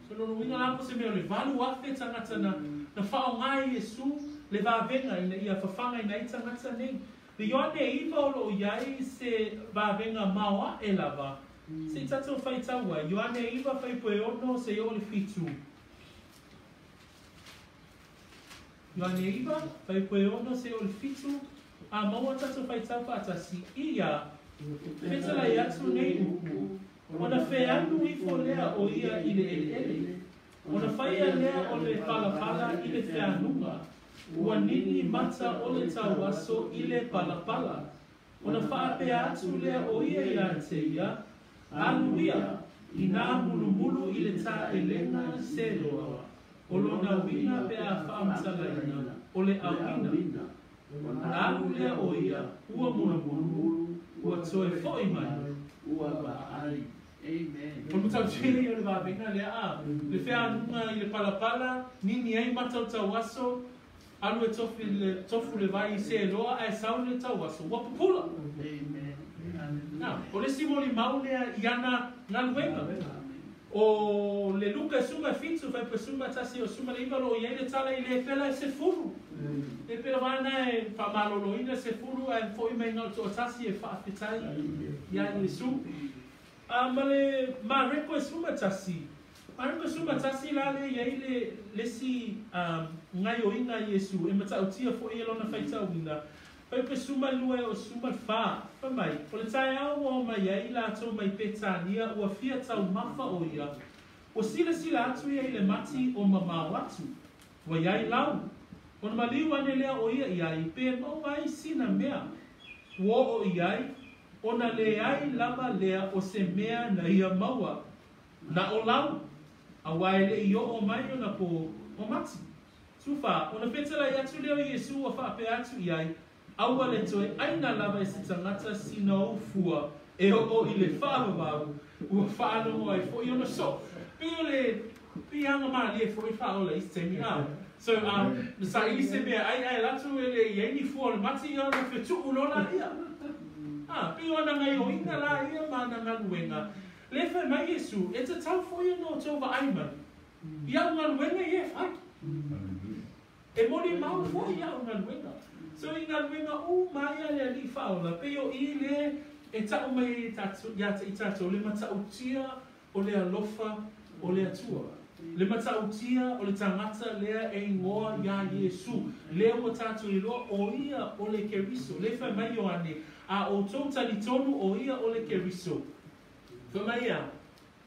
So lona uiga la po o se mea o le 8,000 tagata na na faaaoga e Iesu le vavega ina ia fafagaina ai tagata nei. Le Ioane e 9 o lo o i ai se vavega maoaʻe lava se i tatou faitau ai. Ioane e 9 fuaiupu e 6 seia oo i le 7. Ioane e 9 fuaiupu e 6 seia oo i le 7. A maua tatou faitau faatasi, ia fetalai atu nei upu, ona feanu ifo lea o ia i le eleele. Ona faia lea o le palapala i le feanuga, ua nini mata o le tauaso i le palapala. Ona faapea atu lea o ia ia te ia, Alu ia, inā mulumulu i le taelega Seloa, o lona uiga pe a faamatalaina, o le auina. Ona alu lea o ia, ua mulumulu, ua toe foi mai, ua vaai. Amen. O le matautia ia o le vavega lea a le feanuga i le palapala, nini ai mata o le tauaso, alu e tofi le, tofu le vai i Seloa ae sau le tauaso, ua pupula. Amen. Na, o le isi molimau lea i ana galuega. O le Luka 17, fuaiupu 11 o 19 o lo o i ai le tala i le epela e 10. Le epela vaena e faamaloloina 10 ae fo'i mai na o le toatasi e faafetai iā Iesu. A ma le Mareko e 11, Mareko 11 la lea e i ai le le isi gaoioiga a Iesu e matautia foi e lona faitauina, fuaiupu 12 o 14, fai mai, o le taeao ua omai ai latou mai Petania ua fia taumafa o ia, ua silasila atu ia i le mati o mamao atu, ua i ai lau. Ona maliu ane lea o ia i ai, pe maua ai sina mea. Ua oo i ai, ona leai lava lea o se mea na ia maua, na o lau, aua e le i oo mai ona pō o mati. 14, ona fetalai atu lea o Iesu ua faapea atu i ai, Aua le toe ʻaina lava e se tagata sina ou fua e oo i le faavavau, ua faalogo ai foi ona soo. Pei o le piiaga malie foi faaola i isi taimi a. So um, na saili se mea ai ae latou e le i ai ni fua o le mati ia ona fetuu loa laia. A, pei o ana gaioiga la ia ma ana galuega. Le fai mai Iesu, e tatau foi ona outou vaai mai i au galuega ia e fai. E molimau foi i au galuega. So i galuega uma ia a le Alii Faaola, pei o i le e tau mai ai e tatou, ia te i tatou le matautia o le alofa o le Atua. Le matautia o le tagata lea e igoa iā Iesu, lea ua tatou iloa o ia o le Keriso. Le fai mai Ioane, A outou talitonu o ia o le Keriso, fai mai ia,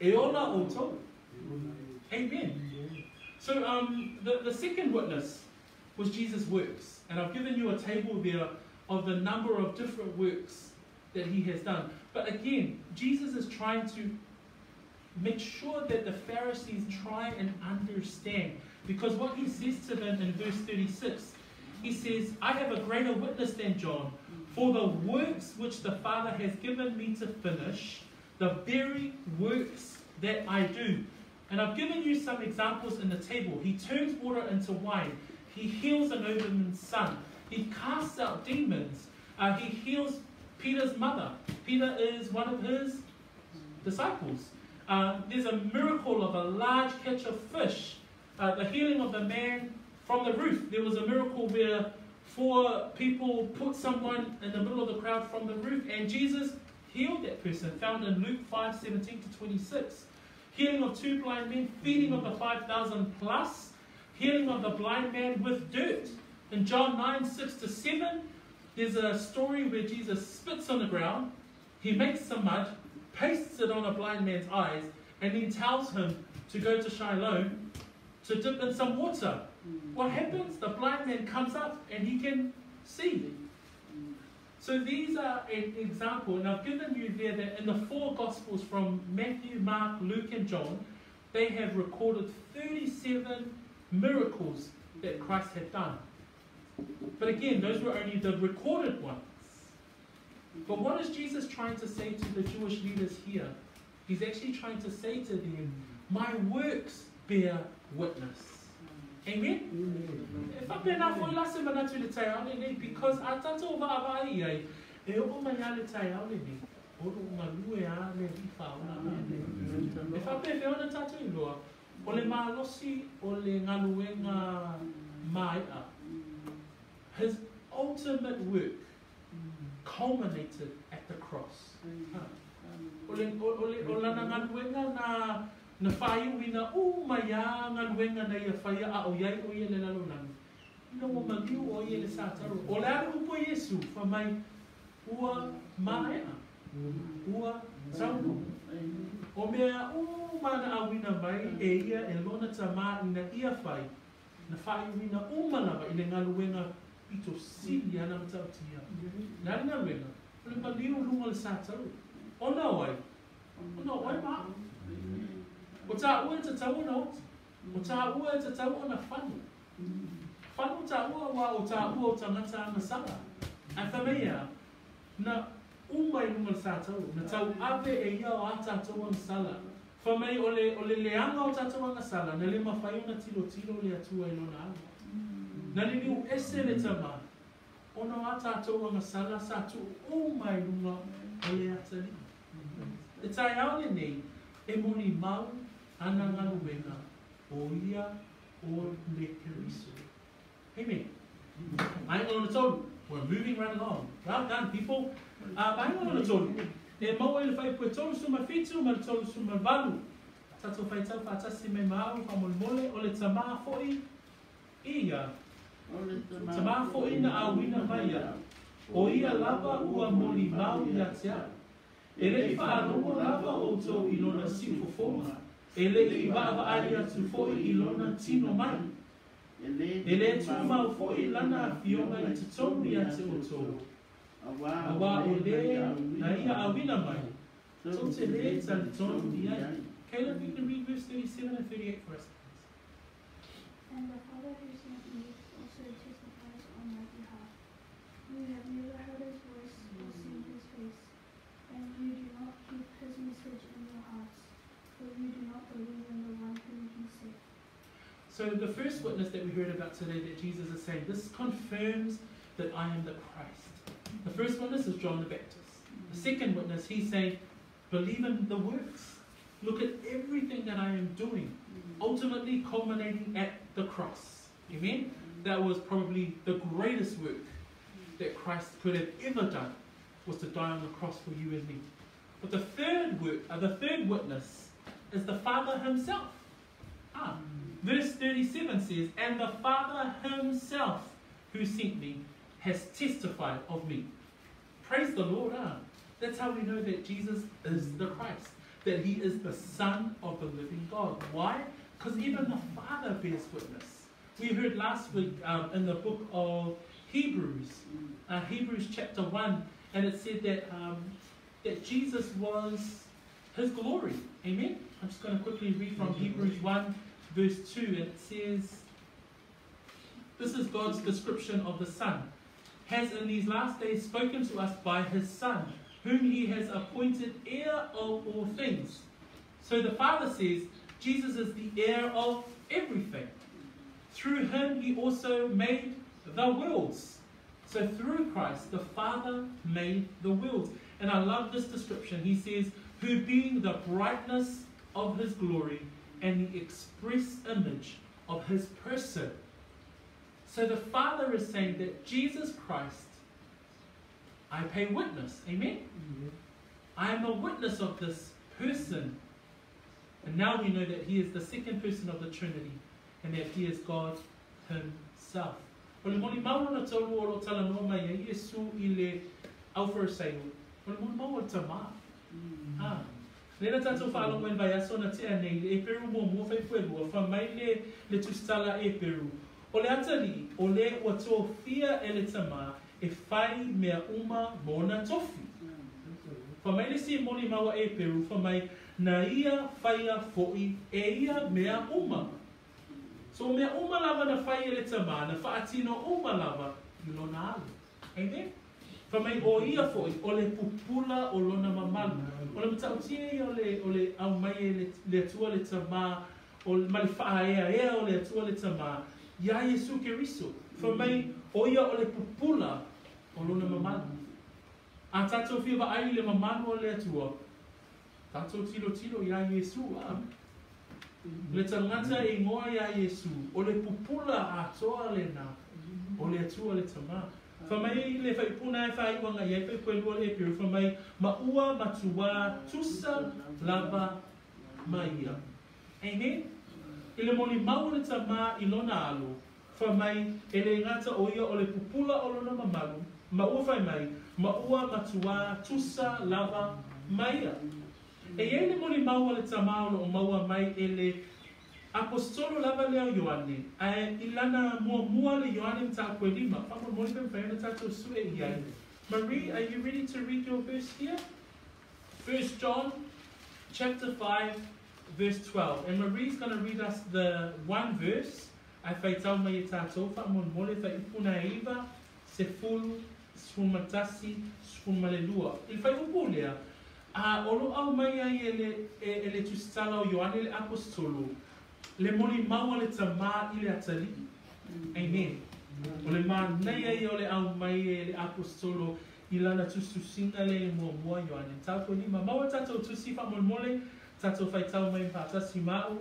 e ola outou. Amen. So the second witness was Jesus' works. And I've given you a table there of the number of different works that he has done. But again, Jesus is trying to make sure that the Pharisees try and understand. Because what he says to them in verse 36, he says, I have a greater witness than John, for the works which the Father has given me to finish, the very works that I do. And I've given you some examples in the table. He turns water into wine. He heals a nobleman's son. He casts out demons. He heals Peter's mother. Peter is one of his disciples. There's a miracle of a large catch of fish. The healing of the man from the roof. There was a miracle where 4 people put someone in the middle of the crowd from the roof, and Jesus healed that person, found in Luke 5:17 to 26. Healing of 2 blind men, feeding of the 5,000 plus, healing of the blind man with dirt. In John 9, 6 to 7, there's a story where Jesus spits on the ground, he makes some mud, pastes it on a blind man's eyes, and then tells him to go to Shiloh to dip in some water. What happens? The blind man comes up and he can see. So these are an example, and I've given you there that in the 4 Gospels from Matthew, Mark, Luke and John, they have recorded 37 miracles that Christ had done. But again, those were only the recorded ones. But what is Jesus trying to say to the Jewish leaders here? He's actually trying to say to them, my works bear witness. Amen? E faapena foi la se manatu i le taeao lenei, because a tatou vaavaai ai, e oo mai lava le taeao lenei, o loo galue lava le Alii Faaola. E faapefea ona tatou iloa, o le malosi o le galuega maea. His ultimate work culminated at the cross. O le, o, le, o lana galuega na na faaiuina uma mai lava galuega na ia faia a o i ai o ia i le lalolagi. Ina ua maliu ʻo ia i le satalo. O le a le upu a Iesu, fai mai, Ua maea, ua taunuu. O mea uma na ʻauina mai e ia e lona Tamā ina ia fai, na faaiuina uma lava i le galuega pito sili ana matautia. Le a le galuega? O le maliu i luga o le satalo. Ona o ai? Ona o oe ma aʻu. O tāua e tatau ona oti. O tāua e tatau ona fano. Fano tāua aua o tāua o tagata agasala. Ae fai mai e a? Na uma i luga o le satalo, na tauave e ia o a tātou agasala. Fai mai o le, o le leaga o tātou agasala, na le mafai ona tilotilo le Atua i lona alo. Na liliu ese le tama, ona o a tātou agasala sa tuu uma i luga o le atalii. Le taeao lenei e molimau ana galuega o ia o le Keriso. Amen. Vaega lona tolu. We're moving right along. Well done, people. Vaega lona tolu. E maua i le fuaiupu e 37 ma le 38. Tatou faitau faatasi mai ma au faamolemole o le tamā foi ia. Tamā foi na auina mai ia. O ia lava ua molimau ia te au. E le i faalogo lava outou i lona siufofoga, e le i vaavaai atu foi i lona tino mai. E le tumau foi lana afioga i totonu ia te outou, auā o le na ia auina mai, tou te le talitonu i ai. Caleb, you can read verse 37 and 38 for us, please. And the Father who sent me also testifies on my behalf. You have never heard his voice or seen his face, and you do not keep his message in your hearts, for you do not believe in the one whom he sent. So the first witness that we heard about today that Jesus is saying, this confirms that I am the Christ. The first witness is John the Baptist. The second witness, he's saying, believe in the works. Look at everything that I am doing, ultimately culminating at the cross. Amen? That was probably the greatest work that Christ could have ever done, was to die on the cross for you and me. But the third work, the third witness, is the Father himself. Verse 37 says, And the Father himself who sent me has testified of me. Praise the Lord. That's how we know that Jesus is the Christ, that he is the Son of the living God. Why? Because even the Father bears witness. We heard last week in the book of Hebrews, Hebrews chapter 1, and it said that, that Jesus was his glory. Amen? I'm just going to quickly read from Hebrews 1, verse 2, and it says, this is God's description of the Son. Has in these last days spoken to us by his Son, whom he has appointed heir of all things. So the Father says, Jesus is the heir of everything. Through him he also made the worlds. So through Christ, the Father made the worlds. And I love this description. He says, who being the brightness of his glory and the express image of his person. So the Father is saying that Jesus Christ, I pay witness. Amen? Mm-hmm. I am a witness of this person. And now we know that he is the second person of the Trinity and that he is God himself. O le molimau lona tolu o lo o talanoa mai ai Iesu i le au Farisaio, o le molimau o le tamā. Ha. Lea na tatou faalogo ai i le vaiaso na tea nei, le Eperu muamua faifuelua, fai mai le, le tusitala Eperu, O le atalii, o le ua tofia e le tamā e fai mea uma mona tofi. Fai mai le isi molimau a Eperu, fai mai, Na ia whaia foʻi e ia mea uma. So o mea uma lava na fai e le tamā, na faatino uma lava i lona alo. Amen? Fai mai o ia foʻi, o le pupula o lona mamalu. O le matautia ia o le, o le aumai e le, le Atua le Tamā, o, ma le faaeaea o le Atua le Tamā, iā Iesu Keriso. Fai mai, o ia o le pupula o lona mamalu. A tatou fia vaai i le mamalu o le Atua, tatou tilotilo iā Iesu, a. Le tagata e igoa iā Iesu, o le pupula atoa lena o le Atua le Tamā. Fai mai le faipuna e faaiuga i ai faipuelua le Eperu, fai mai, Ma ua matuā tusa lava ma ia. Amen? I le molimau o le Tamā i lona alo, Fai mai, e le gata o ia o le pupula o lona mamalu, ma ua fai mai, ma ua matuā tusa lava ma ia. E i ai le molimau a le Tamā o lo o maua mai e le Aposetolo lava lea o Ioane, ae i lana muamua le Ioane mataupu e lima, faamolemole pe mafai ona tatou sue i ai. Marie, are you ready to read your verse here? 1 John chapter 5 verse 12. And Marie's going to read us the one verse. Ae faitau mai e tatou, faamolemole, fuaiupu 9, 10, 11, 12. I le fuaiupu lea, a o lo o aumai ai e le, e, e le tusitala o Ioane le Aposetolo, le molimau a le Tamā i le Atalii. Amen. O le manaia ia o le aumai e le Aposetolo i lana tusitusiga lea i muamua Ioane. Mataupu e lima. Maua tatou tusi faamolemole, tatou faitau mai faatasi ma au,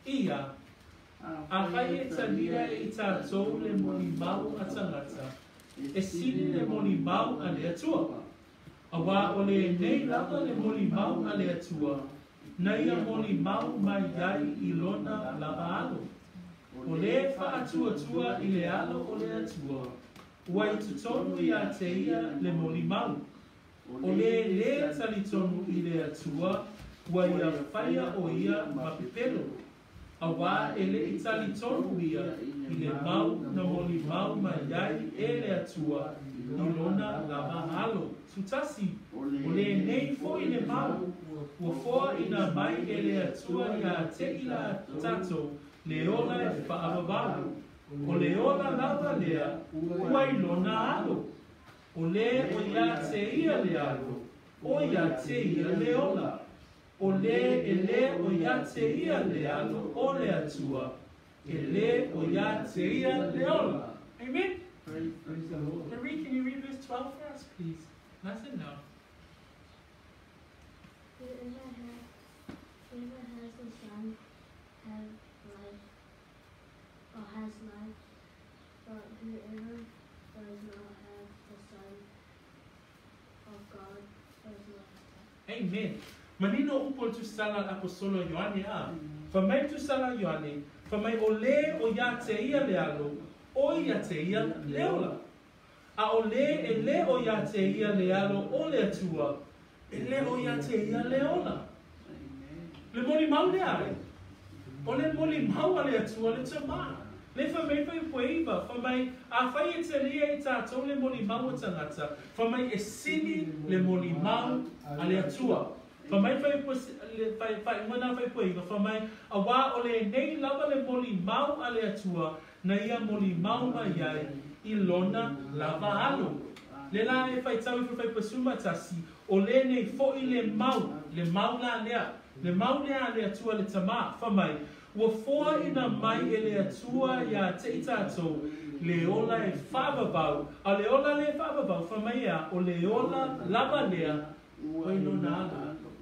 ia. Afai e talia e i tatou le molimau a tagata, e sili le molimau a le Atua. Auā o lenei lava le molimau a le Atua, na ia molimau mai ai i lona lava Alo. O le faatuatua i le Alo o le Atua, ua i totonu iā te ia le molimau. O le lē talitonu i le Atua, ua ia faia o ia ma pepelo, auā e le i talitonu ia i le mau na molimau mai ai e le Atua i lona lava Alo. 11, O lenei foi le mau ua foaina mai e le Atua iā te i tatou le ola e faavavau, o le ola lava lea ua i lona Alo. O le o iā te ia le Alo, o iā te ia le ola. O le e lē o iā te ia le Alo o le Atua, e lē o iā te ia le ola. Amen. Praise the Lord. Marie, can you read verse 12 for us, please? Nice and loud. Whoever has, whoever has the Son have life, or has life, but whoever does not have the Son of God does not have. Amen. Manino upu o le tusitala a le Aposetolo a Ioane, a. Fai mai le tusitala a Ioane, fai mai o lē o iā te ia le Alo, o iā te ia le ola. A o lē e lē o iā te ia le Alo o le Atua, e lē o iā te ia le ola. Le molimau lea ai. O le molimau a le Atua le Tamā. Le fai mai fuaiupu e iva, fai mai, Afai e talia e tatou le molimau a tagata, fai mai e sili le molimau a le Atua. Fai mai fuaiupu le faaiuga na fuaiupu e iva, fai mai, Auā o lenei lava le molimau a le Atua, na ia molimau mai ai i lona lava Alo. Le la e faitau ifo le fuaiupu e 11, o lenei foi le mau, le mau la lea, le mau lea a le Atua le Tamā, fai mai, Ua foaina mai e le Atua iā te i tatou le ola e faavavau, a o le ola lea e faavavau, fai mai ea, o le ola lava lea ua i lona alo.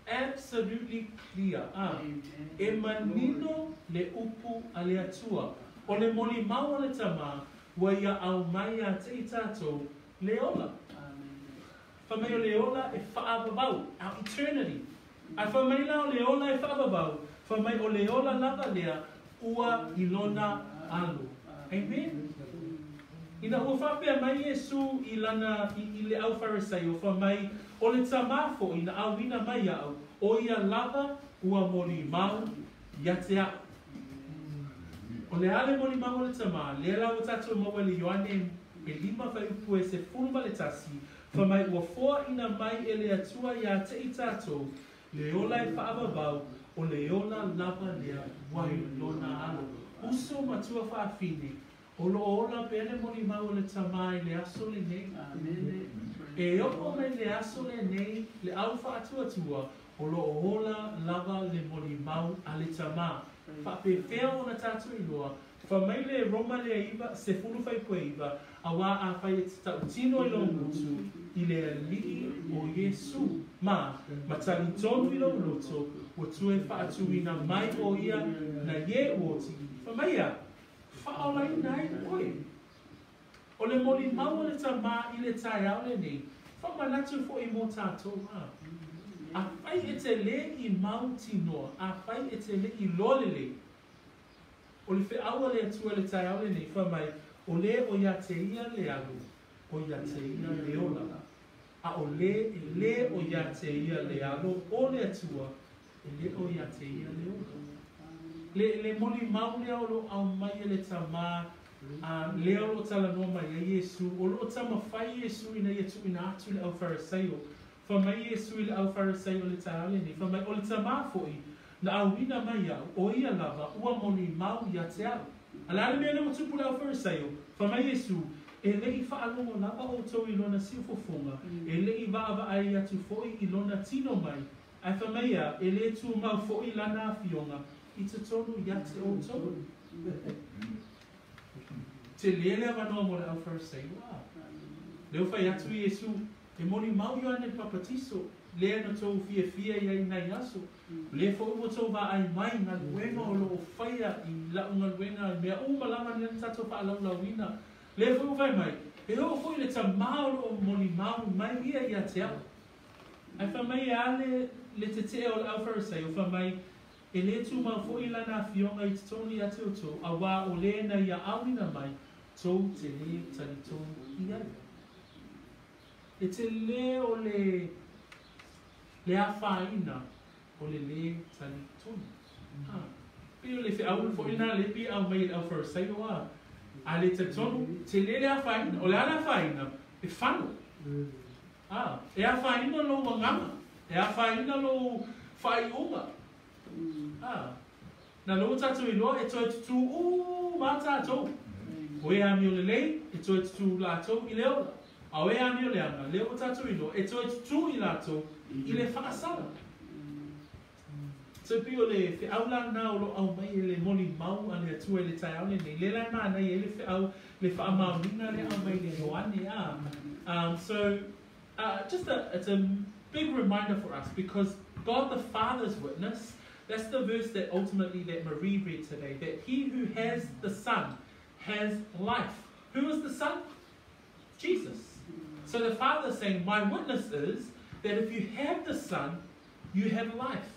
Absolutely clear, a. E manino le upu a le Atua. O le molimau a le Tamā, ua ia aumai iā te i tatou le ola. Fai mai o le ola e faavavau, our eternity. Ae fai mai la o le ola e faavavau, fai mai o le ola lava lea ua i lona alo. Amen. Ina ua faapea mai Iesu i lana, i, i le au Farisaio, fai mai, o le Tamā foi na auina mai iaʻu, o ia lava ua molimau ia te aʻu. O le a le molimau a le Tamā, lea la ua tatou maua i le Ioane e lima fuaiupu e 11, fai mai ua foaina mai e le Atua iā te i tatou le ola e faavavau, o le ola lava lea ua i lona alo. Uso ma tuafafine, o lo o ola pea le molimau a le Tamā i le aso lenei. E oo mai le aso lenei le au faatuatua, o lo o ola lava le molimau a le Tamā. Faapefea ona tatou iloa, fai mai le Roma lea iva, sefulu fuaiupu e iva, auā afai e te tautino i lou gutu i le Alii o Iesu, ma, ma talitonu i lou loto, ua toe faatuina mai o ia na ie uoti, fai mai ia, faaolaina ai oe. O le molimau a le Tamā i le taeao lenei, faamanatu foi mo tatou, a. Afai e te lē i mautinoa, afai e te lē iloa lelei, O le feau a le Atua i le taeao lenei, fai mai, o le o ia te ia le alu, o ia te ia le ola. A o le e lē o ia te ia le alo o le Atua, e le o ia te ia le ola. Le molimau lea o loo aumai e le Tamā, a lea o loo talanoa mai ai Iesu, o loo taumafai Iesu ina ia tuuina atu i le aufaifaarisaio. Fai mai Iesu i le aufaifaarisaio i le taeao lenei, fai mai, o le Tamā foi na auina mai iaʻu, o ia lava ua molimau ia te au. A o le a le mea lea ua tupu i le aufaifaarisaio? Fai mai Iesu, e leʻi faalogo lava outou i lona siufofoga, e leʻi vaavaai atu foi i lona tino mai, ae fai mai ia, e lē tumau foi lana afioga i totonu ia te outou. Telē le avanoa mo le aufaifaarisaio a. Lea ua fai atu Iesu, e molimau Ioane le Papatiso, lea na tou fiafia i ai i nai aso. O lea foi ua tou vaai mai galuega o loo faia i lau galuega i mea uma lava lea na tatou faalaulauina. Lea foi ua fai mai, e oo foi le Tamā o loo molimau mai ia ia te au. Ae fai mai e a le tetee o le aufaifaarisaio? Fai mai, e lē tumau foi lana afioga i totonu ia te outou, auā o le na ia auina mai, tou te lē talitonu i ai. E telē o le afaina o le lē talitonu. Ah. Pei o le feau foi na le pi aumai e le aufaifaarisaio a. A le talitonu, telē le afaina. O le a le afaina, e fano. Ah, e afaina lou agaga, e afaina lou faaiuga. Ah. Na lou tatou iloa e toe tutū uma tatou. O e amio lelei, e toe tutū latou i le ola. A o e amio leaga, lea ua tatou iloa, e toe tutū i latou i le faasala. So pei o le feau lana o loo aumai e le molimau a le Atua i le taeao lenei. Le la manai e le feau le faamaoniga le aumai le Ioane a. So it's a big reminder for us because God the Father's witness, that's the verse that ultimately that Marie read today, that he who has the Son has life. Who is the Son? Jesus. So the Father is saying, my witness is that if you have the Son, you have life.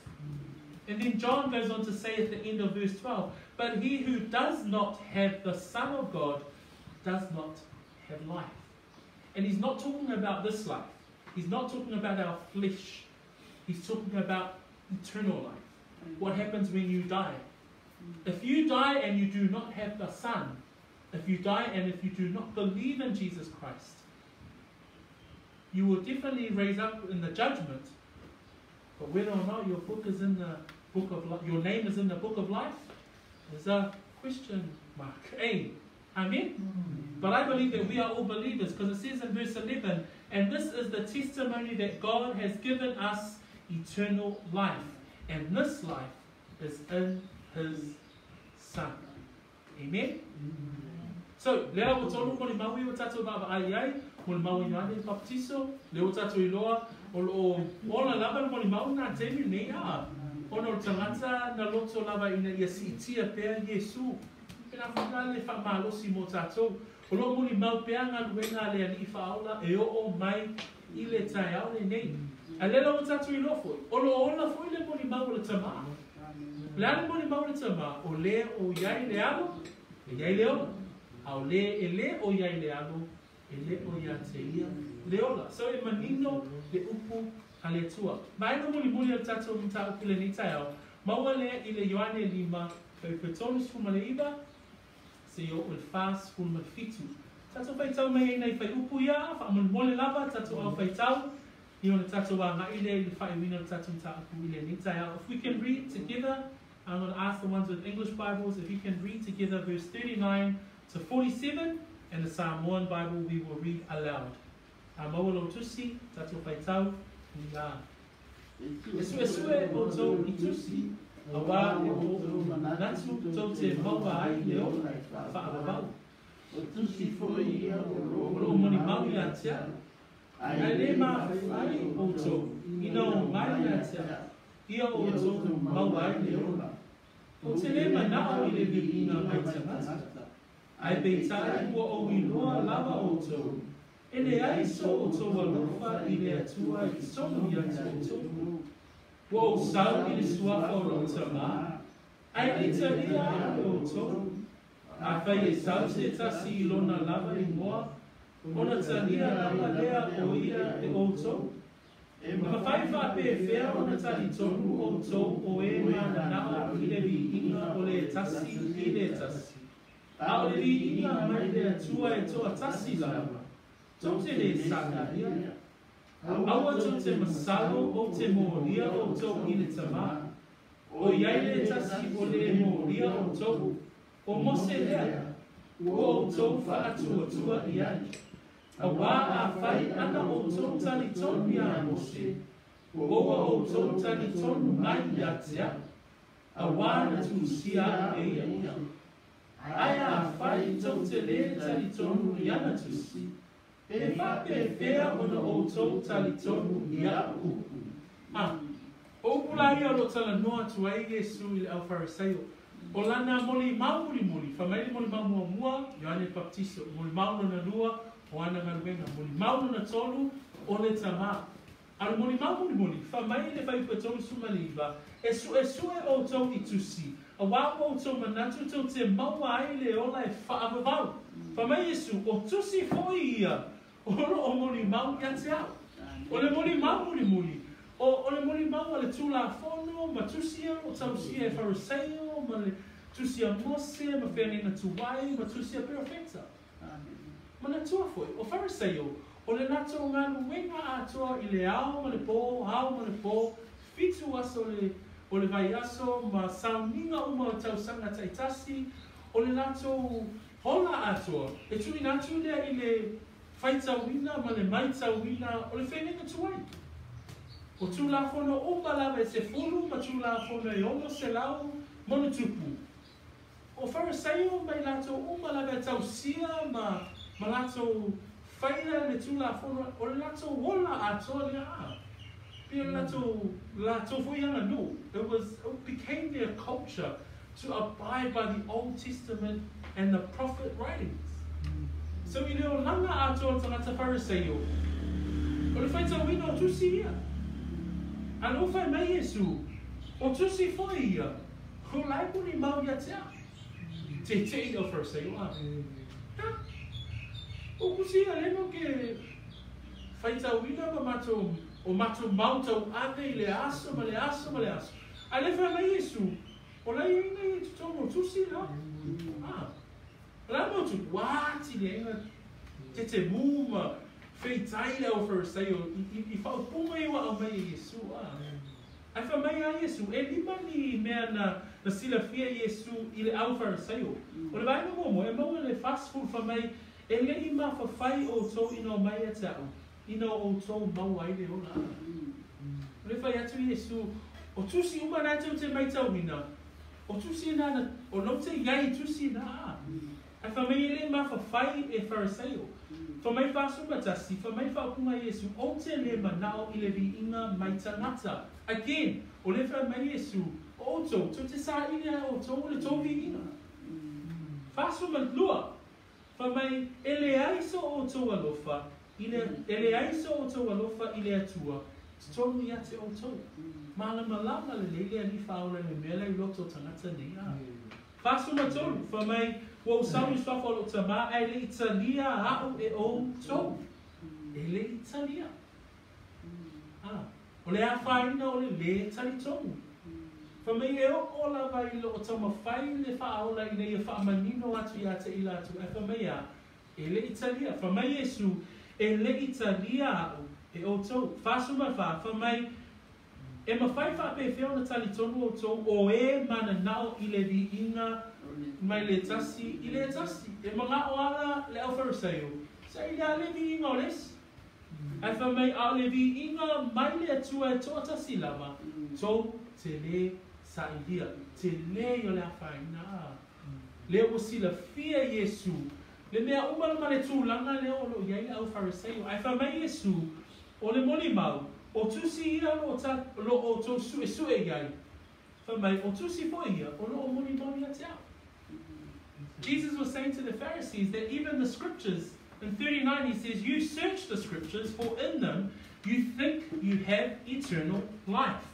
And then John goes on to say at the end of verse 12, but he who does not have the Son of God does not have life. And he's not talking about this life. He's not talking about our flesh. He's talking about eternal life. What happens when you die? If you die and you do not have the Son, if you die and if you do not believe in Jesus Christ, you will definitely raise up in the judgment. But whether or not your book is in the book of life, your name is in the book of life, is a question mark. Hey, amen? But I believe that we are all believers, because it says in verse 11, and this is the testimony that God has given us eternal life. And this life is in His Son. Amen? So, lea ua tolu molimau ia ua tatou vaavaai ai, molimau o Ioane Papatiso, lea ua tatou iloa, o loo ola lava le molimau na taimi nei a. Ona o le tagata na loto lava ina ia siitia pea Iesu. Pena whana le whaamalosi mo tātou. O loo molimau pea galuega a le Alii Faaola e oo mai i le taeao lenei. A lela ua tatou iloa foi, o loo ola foi le molimau o le Tamā. Le a le molimau o le Tamā, o le o iai le alo, e iai le ola. A o le e lē o iai le alo, e lē o ia te ia le ola. So e manino le upu a le Atua. Vaega mulimuli o le tatou mataupu lenei taeao, maua lea i le Ioane 5, fuaiupu 39, seia oo i le 47. Tatou faitau mai ai nai fuaiupu ia, faamolemole lava, tatou au faitau, i ona tatou agai lea i le faaiuina o le tatou mataupu i lenei taeao. If we can read together, I'm going to ask the ones with English Bibles if you can read together verse 39 to 47, and the Samoan Bible we will read aloud. A maua lou tusi, tatou faitau, ni. E suesue outou i tusi, auā e o manatu tou te maua ai le ola faavavau. O tusi foi ia o O loo molimau ia te au. Ae le mafai outou, ina o mai ia te au, ia outou maua ai le ola. Ou te le manao i le viiga mai tagata. Ae peitai ua ou iloa lava outou. E leai so outou alofa i le Atua i totonu ia te outou. Ua ou sau i le suafa o lou Tamā, Ae le i talia a'u e outou. Afai e sau se tasi i lona lava igoa, ona talia lava lea o ia e outou. E mafai faapefea ona talitonu outou o e mananao i le viiga o le Tasi i le Tasi, a o le viiga mai le Atua e toatasi lava, tou te lē saililia? Aua tou te masalo ou te molia outou i le Tamā. O i ai le tasi o lē molia outou, o Mose lea, ua outou faatuatua i ai. Auā afai ana outou talitonu iā Mose, ua outou talitonu mai ia te a'u, auā na tusia a'u e ia. Ae afai tou te lē talitonu i ana tusi, e faapefea ona outou talitonu i a'u upu? A o upu la ia o lo o talanoa atu ai Iesu i le Aufarisaio, o lana molimau mulimuli, fai mai le molimau muamua, Ioane Papatiso, molimau lona lua, o ana galuega, molimau lona tolu, o le Tamā. A o le molimau mulimuli, fai mai le fuaiupu e 39, E suesue outou i tusi, auā ua outou manatu tou te maua ai le ola e faavavau. Fai mai Iesu, O tusi foi ia o lo o molimau ia te a'u. O le molimau mulimuli, o, o le molimau a le Tulafono ma tusi ia o lo o tausia e Fariseio ma le tusi a Mose ma feagaiga tuai ma tusi a Perofeta. Manatua foi, o Fariseio, o le latou galuega atoa i le ao ma le pō, ao ma le pō, fitu aso o le, o le vaiaso ma sauniga uma o tausaga taitasi, o le latou hola atoa, e tuuina atu lea i le faitauina ma le maitauina o le feagaiga tuai. O Tulafono uma lava e sefulu ma Tulafono e 600 ma ona tupu. O Fariseio ma i latou uma lava e tausia ma ma latou faia le Tulafono, o le latou ola atoa lea a. Pei o le latou latou foi aganuu, it was it became their culture to abide by the Old Testament and the prophet writings. So i le olaga atoa o le tagata Fariseio, o le faitauina o tusi ia. A lea ua fai mai Iesu, o tusi foi ia, o la e molimau ia te a'u. Teteʻi au Fariseio a. Ha? O kusi ia le no ke faitauina ma matou o matou mau tauave i le aso ma le aso ma le aso. A le fai mai Iesu, o la ia ina ia i totonu o tusi la. A. O le a mau tupu? Ua atili ai na tetemu ma feitai le au Fariseio i faaupuga ia ua aumai e Iesu. A. Ae fai mai a Iesu, e lima ni mea na na silafia e Iesu i le au Fariseio. O le vaega muamua, e maua i le 40, fai mai, E le i mafafai outou ina omai ia te a'u, ina o outou maua ai le ola. O le fai atu Iesu, o tusi uma na e tou te maitauina, o tusi na na, o lou te iai i tusi na a. Ae fai mai e le mafafai e Fariseio. Fai mai 41, fai mai faaupuga a Iesu, Ou te le manao i le viiga mai tagata. Again, o le fai mai Iesu, o outou, tou te saili a e outou o le tou viiga. 42, fai mai, E leai so outou alofa i le, e leai so outou alofa i le Atua, totonu ia te outou. Malamalama lelei le Alii Faaola i le mea la i loto o tagata nei, a. 43, fai mai, Ua ou sau i suafa o lou Tamā, ae le i talia a'u e outou. E le i talia. A, o le afaina o le lē talitonu. Fai mai, e oo lava i loo taumafai le Faaola ina ia faamanino atu ia te i latou, ae fai mai, a, e le i talia. Fai mai Iesu, E le i talia a'u e outou. 44, fai mai, E mafai faapefea ona talitonu outou o e mananao i le viiga mai le tasi i le tasi? E manao ala le au Fariseio, saili a le viiga o le isi. Ae fai mai, a o le viiga mai le Atua e toatasi lava, tou te lē sailia. Tele ia o le afaina a lea ua silafia Iesu le mea uma ma le tulaga lea o lo o i ai le au Fariseio. Ae fai mai Iesu, O le molimau, o tusi ia o lo o ta, lo o outou suesue i ai. Fai mai, o tusi foi ia o lo o molimau ia te a'u. Jesus was saying to the Pharisees that even the scriptures, in 39 he says, You search the scriptures, for in them you think you have eternal life.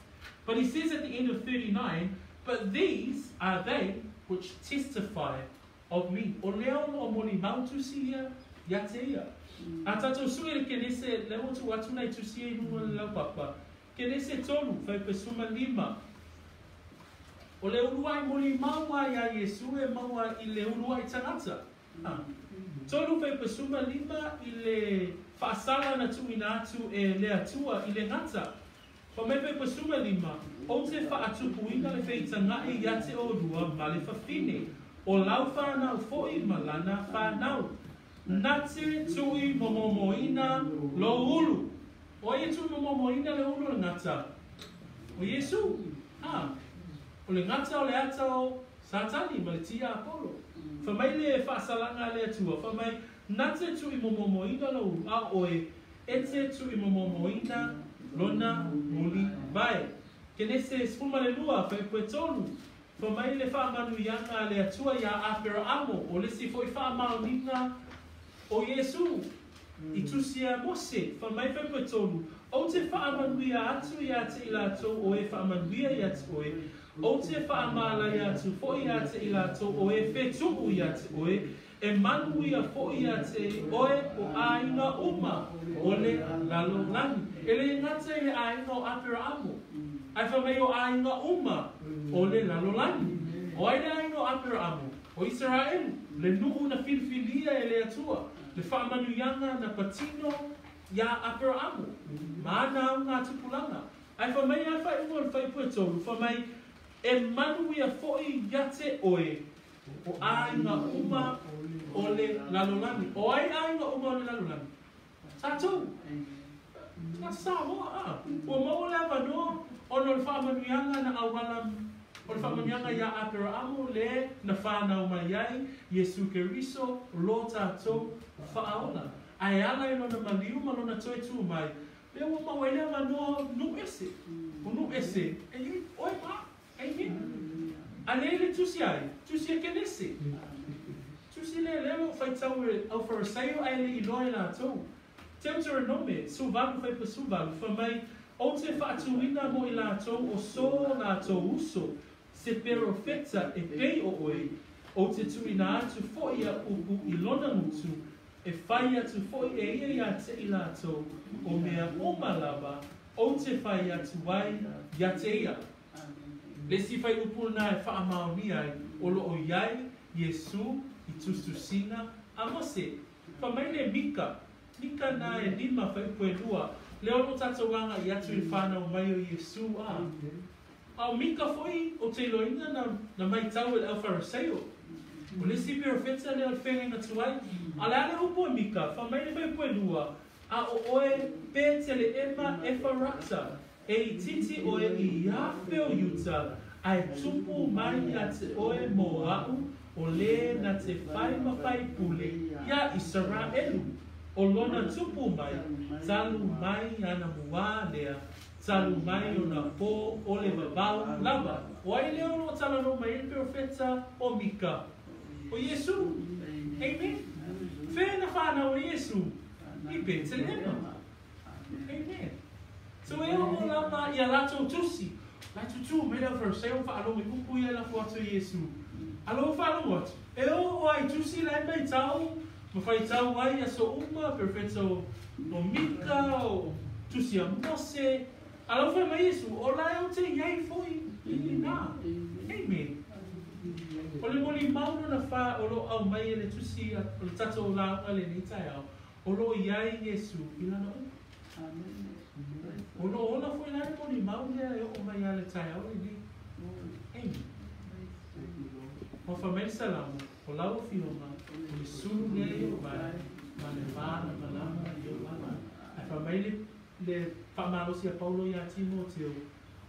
But he says at the end of 39, But these are they which testify of me. O lea o loo molimau tusi ia ia te ia. A tatou sue le Kenese, lea ua tuu atu nai tusi ia i luga o le laupapa. Kenese 3, 5. O le uluai molimau lava ia Iesu e maua i le uluai tagata. 3:5 i le faasala na tuuina atu e le Atua i le gata. Fai mai 5, Ou te faatupuina le feitagaʻi ia te olua ma le fafine, o lau fanau foi ma lana fanau. Na te tuuimomomoina lou ulu. O ai e tuuimomomoina le ulu o le gata? O Iesu. A. O le gata o le ata o Satani ma le tiapolo. Fai mai le faasalaga a le Atua, fai mai, Na te tuuimomomoina lou ulu, a o oe e te tuuimomomoina lona mulivae. Kenese 12, 3, Fai mai le faamanuiaga a le Atua iā Aperaamo, o le isi foi faamaoniga o Iesu i tusi a Mose, fai mai 3, Ou te faamanuia atu ia te i latou o e faamanuia ia te oe, ou te faamalaia atu foi ia te i latou o e fetuu ia te oe, e manuia foi ia te oe o aiga uma o le lalolagi. E le gata i le aiga o Aperaamo, ae fai mai o aiga uma o le lalolagi. O ai le aiga o Aperaamo? O Isaraelu, le nuu na filifilia e le Atua, le faamanuiaga na patino iā Aperaamo, ma ana augatupulaga. Ae fai mai a faaiuga o le fuaiupu e 3, fai mai, E manuia foi ia te oe o aiga uma o le lalolagi. O ai aiga uma o le lalolagi? Tatou. Tagata Samoa, a. Ua maua le avanoa ona o le faamanuiaga na auala o le faamanuiaga iā Aperaamo le na fanau mai ai Iesu Keriso lo tatou Faaola. Ae ala i lona maliu ma lona toe tu mai, lea ua maua ai le avanoa nuu ese. O nuu ese, e i ai oe ma au. Amen. A lea le tusi ai, tusi e Kenese. Tusi lea, lea o lo o faitau e au Farisaio ae le iloa e latou. Teuteronome, 18 fuaiupu 18, fai mai, Ou te faatuina mo i latou o so latou uso, se perofeta e pei o oe, ou te tuuina atu foi a upu i lona gutu, e fai atu foi e ia ia te i latou, o mea uma lava ou te fai atu ai ia te ia. Le isi fuaiupu lena e faamaonia ai o lo o i ai Iesu i tusitusiga a Mose. Fai mai le Mika, Mika na e 5 fuaiupu e 2, lea o lo o tatou agai atu i le fanau mai o Iesu a. A o Mika foi ou te iloaina na, na maitau e le au Fariseio. O le isi perofeta lea o le feagaiga tuai. A o le a le upu a Mika, fai mai le fuaiupu e 2, A o oe Peteleema Efarata, e itiiti oe i afe o Iuta, ae tupu mai ia te oe mo aʻu, o lē na te fai ma faipule iā Isaraelu. O lona tupu mai, talu mai ana muā lea, talu mai ona pō o le vavau lava. O ai lea o lo o talanoa mai ai le perofeta o Mika? O Iesu. Amen. Fea na fanau e Iesu? I Petelehema. Amen. So e oo lava ia latou tusi, la e tutū mai le au Fariseo ma faalogo i upu ia e lafo atu e Iesu. A lou faalogo atu, e oo lava i tusi la e maitau ma faitau ai aso uma, perofeta o Mika, o tusi a Mose. A lou fai mai Iesu, o la e ou te i ai foi i lena. Amen. O le molimau lona fa o lo o aumai e le tusi o le tatou lauga lenei taeao, o lo o i ai Iesu i lana upu. O lo o ola foi la le molimau lea e oo mai lava i le taeao lenei. Amen. Ua fai mai le Salamo, O lau Afioga, o le sulu lea i ou vae, ma le malamalama i ou ala. Ae fai mai le, le faamalosi a Paulo iā Timoteo,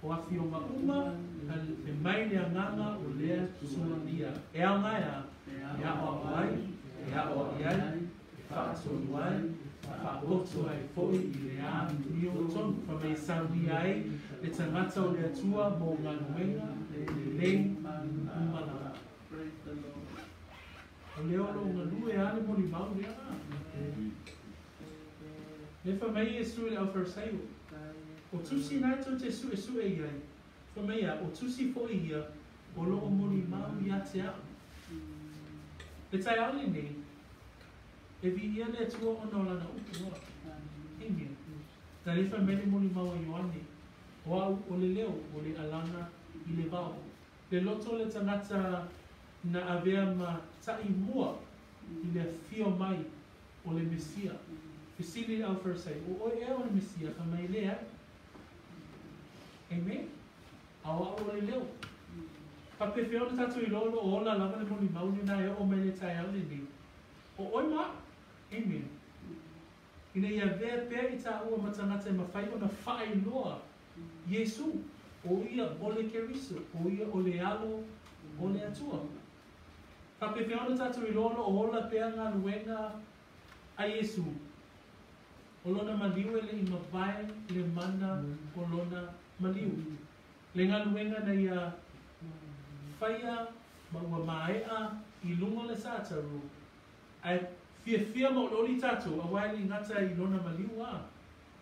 O afioga uma, e mai le agaga o lea tua ia. E aoga e a? E aʻoaʻo ai, e aʻoaʻi ai, e faatonu ai, e faapoto ai foi i le amiotonu. Fai mai e saunia ai le tagata o le Atua mo galuega lelei uma lava. O lea o lo o galue lava le molimau lea la. Lea fai mai Iesu i le Aufarisaio, O tusi na e tou te suesue i ai, fai mai a, o tusi foi ia O loo molimau ia te a'u. Le taeao lenei, e viia le Atua ona o Lana upu a. Amen. Na le fai mai le molimau a Ioane, O a'u o le leo o le alaga i le vao. Le loto o le tagata na avea ma ta'i mua i le afio mai o le Mesia. Fesili le au Farisai, O oe ea o le Mesia? Fai mai, E leai. Amen. A o a'u o le leo. Faapefea ona tatou iloa o lo o ola lava le molimau lena e oo mai le taeao lenei? O oe ma a'u. Amen. Ina ia avea pea i tāua ma tagata e mafai ona faailoa Iesū, o ia o le Keriso, o ia o le Alo o le Atua. Faapefea ona tatou iloa o lo o ola pea galuega a Iesū? O lona maliu e le i mavae le mana o lona maliu. Le galuega na ia faia ma ua maea i luga o le sataru, ae fiafia ma olioli tatou aua e le i gata i lona maliu a,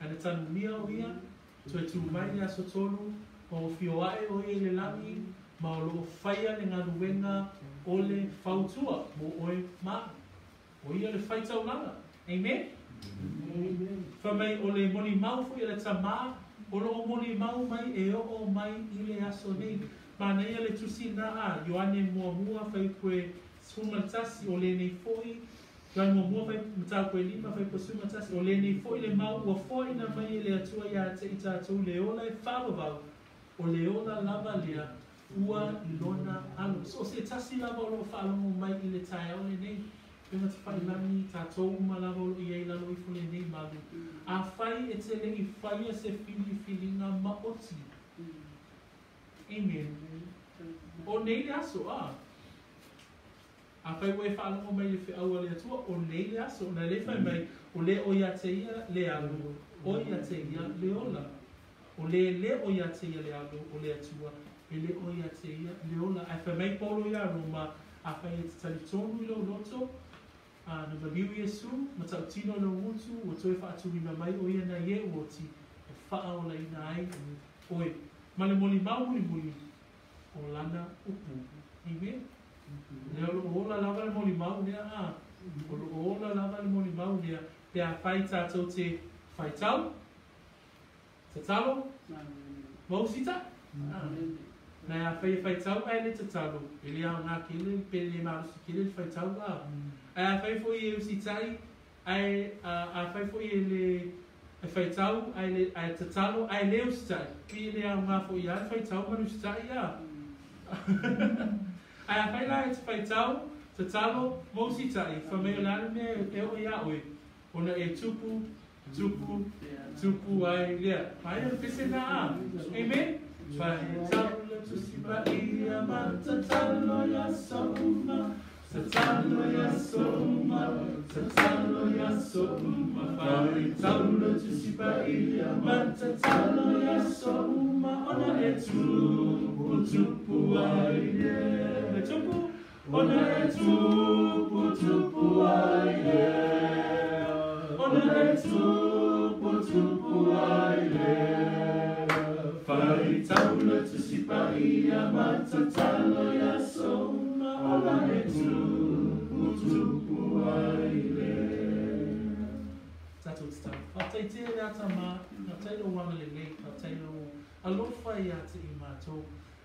ae na tanumia o ia, toe tū mai le aso tolu, ma ua fioae o ia i le lagi, ma o loo faia le galuega o le fautua mo oe ma a'u. O ia le faitaulaga. Amen? Fai mai o le molimau foi a le Tamā, o lo o molimau mai e oo mai i le aso nei. Manaia le tusi na a Ioane muamua faipue 11, o lenei foi, Ioane muamua fai, mataupu e 5, faipue 11, o lenei foi le mau ua foaina mai e le Atua ia te i tatou le ola e faavavau, o le ola lava lea ua i lona alo. So o se tasi lava o loo faalogo mai i le taeao lenei, upega tafailagi, tatou uma lava o loo i ai i lalo ifo lenei malu. Afai e te le i faia se filifiliga maoti. Amen. O nei le aso, a. Afai ua e faalogo mai i le feau a le Atua, o nei le aso. Na le fai mai, o le o ia te ia le alo, o ia te ia le ola. O le le o ia te ia le alo o le Atua, e le o ia te ia le ola. Ae fai mai Paulo iā Roma, afai e te talitonu i lou loto, a na maliu Iesu, ma tautino i lou gutu, ua toe faatuina mai o ia nai e ua oti, e faaolaina ai oe. Ma le molimau mulimuli o lana upu. Amen. Lea o loo ola lava le molimau lea a. O loo ola lava le molimau lea pe afai tatou te faitau, tatalo, ma usitaʻi. Na e afai e faitau ae le tatalo, e le aoga tele pe le malosi tele le faitau a. Ae afai foi e usitaʻi ae afai foi e le e faitau ae le ae tatalo ae le usitaʻi, pei e le aoga foi a le faitau ma le usitaʻi a. Ae afai la e te faitau, tatalo ma usitaʻi, fai mai o le a le mea e oo iā oe, ona e tupu, tupu, tupu ai lea. Aia le pese na a. Amen? Faitau le Tusi Paia ma tatalo i aso uma, tatalo i aso uma, tatalo i aso uma. Faitau le Tusi Paia ma tatalo i aso uma, ona e tupu, tupu ai lea. E tupu, ona e tupu, tupu ai lea. Ona e tupu, tupu ai lea. Faitau le Tusi Paia ma tatalo i aso uma, ona e tupu, tupu ai lea. Tatou tatalo. Faafetai tele le ata ma, faafetai lou agalelei, faafetai lou alofa ia te i matou.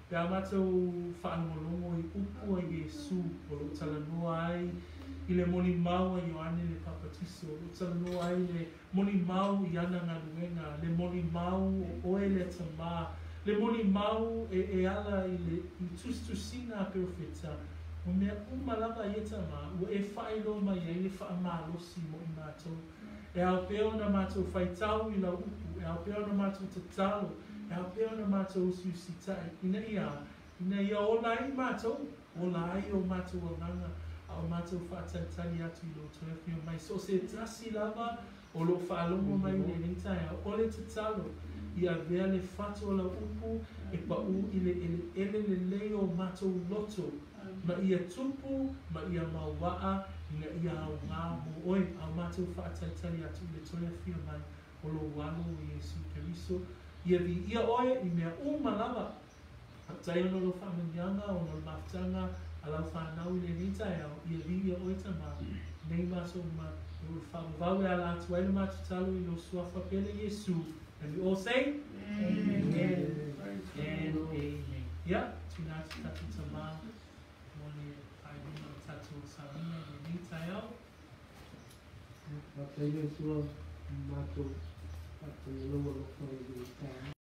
Pe a matou faalogologo i upu a Iesu o lo o talanoa ai i le molimau a Ioane le Papatiso, o lo o talanoa ai le molimau i ana galuega, le molimau o oe le Tamā, le molimau e e ala i le i tusitusiga a perofeta, o mea uma lava ia Tamā, ua e faailoa mai ai le faamalosi mo i matou. E ao pea ona matou faitau i lau upu, e ao pea ona matou tatalo, e ao pea ona matou usiusitaʻi, ina ia, ina ia ola ai matou, ola ai o matou agaga, a o matou faatalitali atu i lou toe afio mai. So o se tasi lava o loo faalogo mai i lenei taeao, o le tatalo, ia avea le fatu o lau upu e paū i le eleele lelei o matou loto, ma ia tupu ma ia mauaa ina ia aoga mo oe, a o matou faatalitali atu i le toe afio mai o lou Alo o Iesu Keriso. Ia viia oe i mea uma lava. Faafetai ona o lau faamanuiaga ona o le mafutaga a lau fanau i lenei taeao, ia viia oe Tamā, nei ma aso uma, e o le faavavau e ala atu ai le matou tatalo i lou Suafa pele Iesu. And we all say, Amen. Amen and amen. Ia, tuuina atu tatou Tamā mo le faaiuga o le tatou sauniga i lenei taeao. Faafetai le Atua matou faafetai i lou alofa i lenei taeao.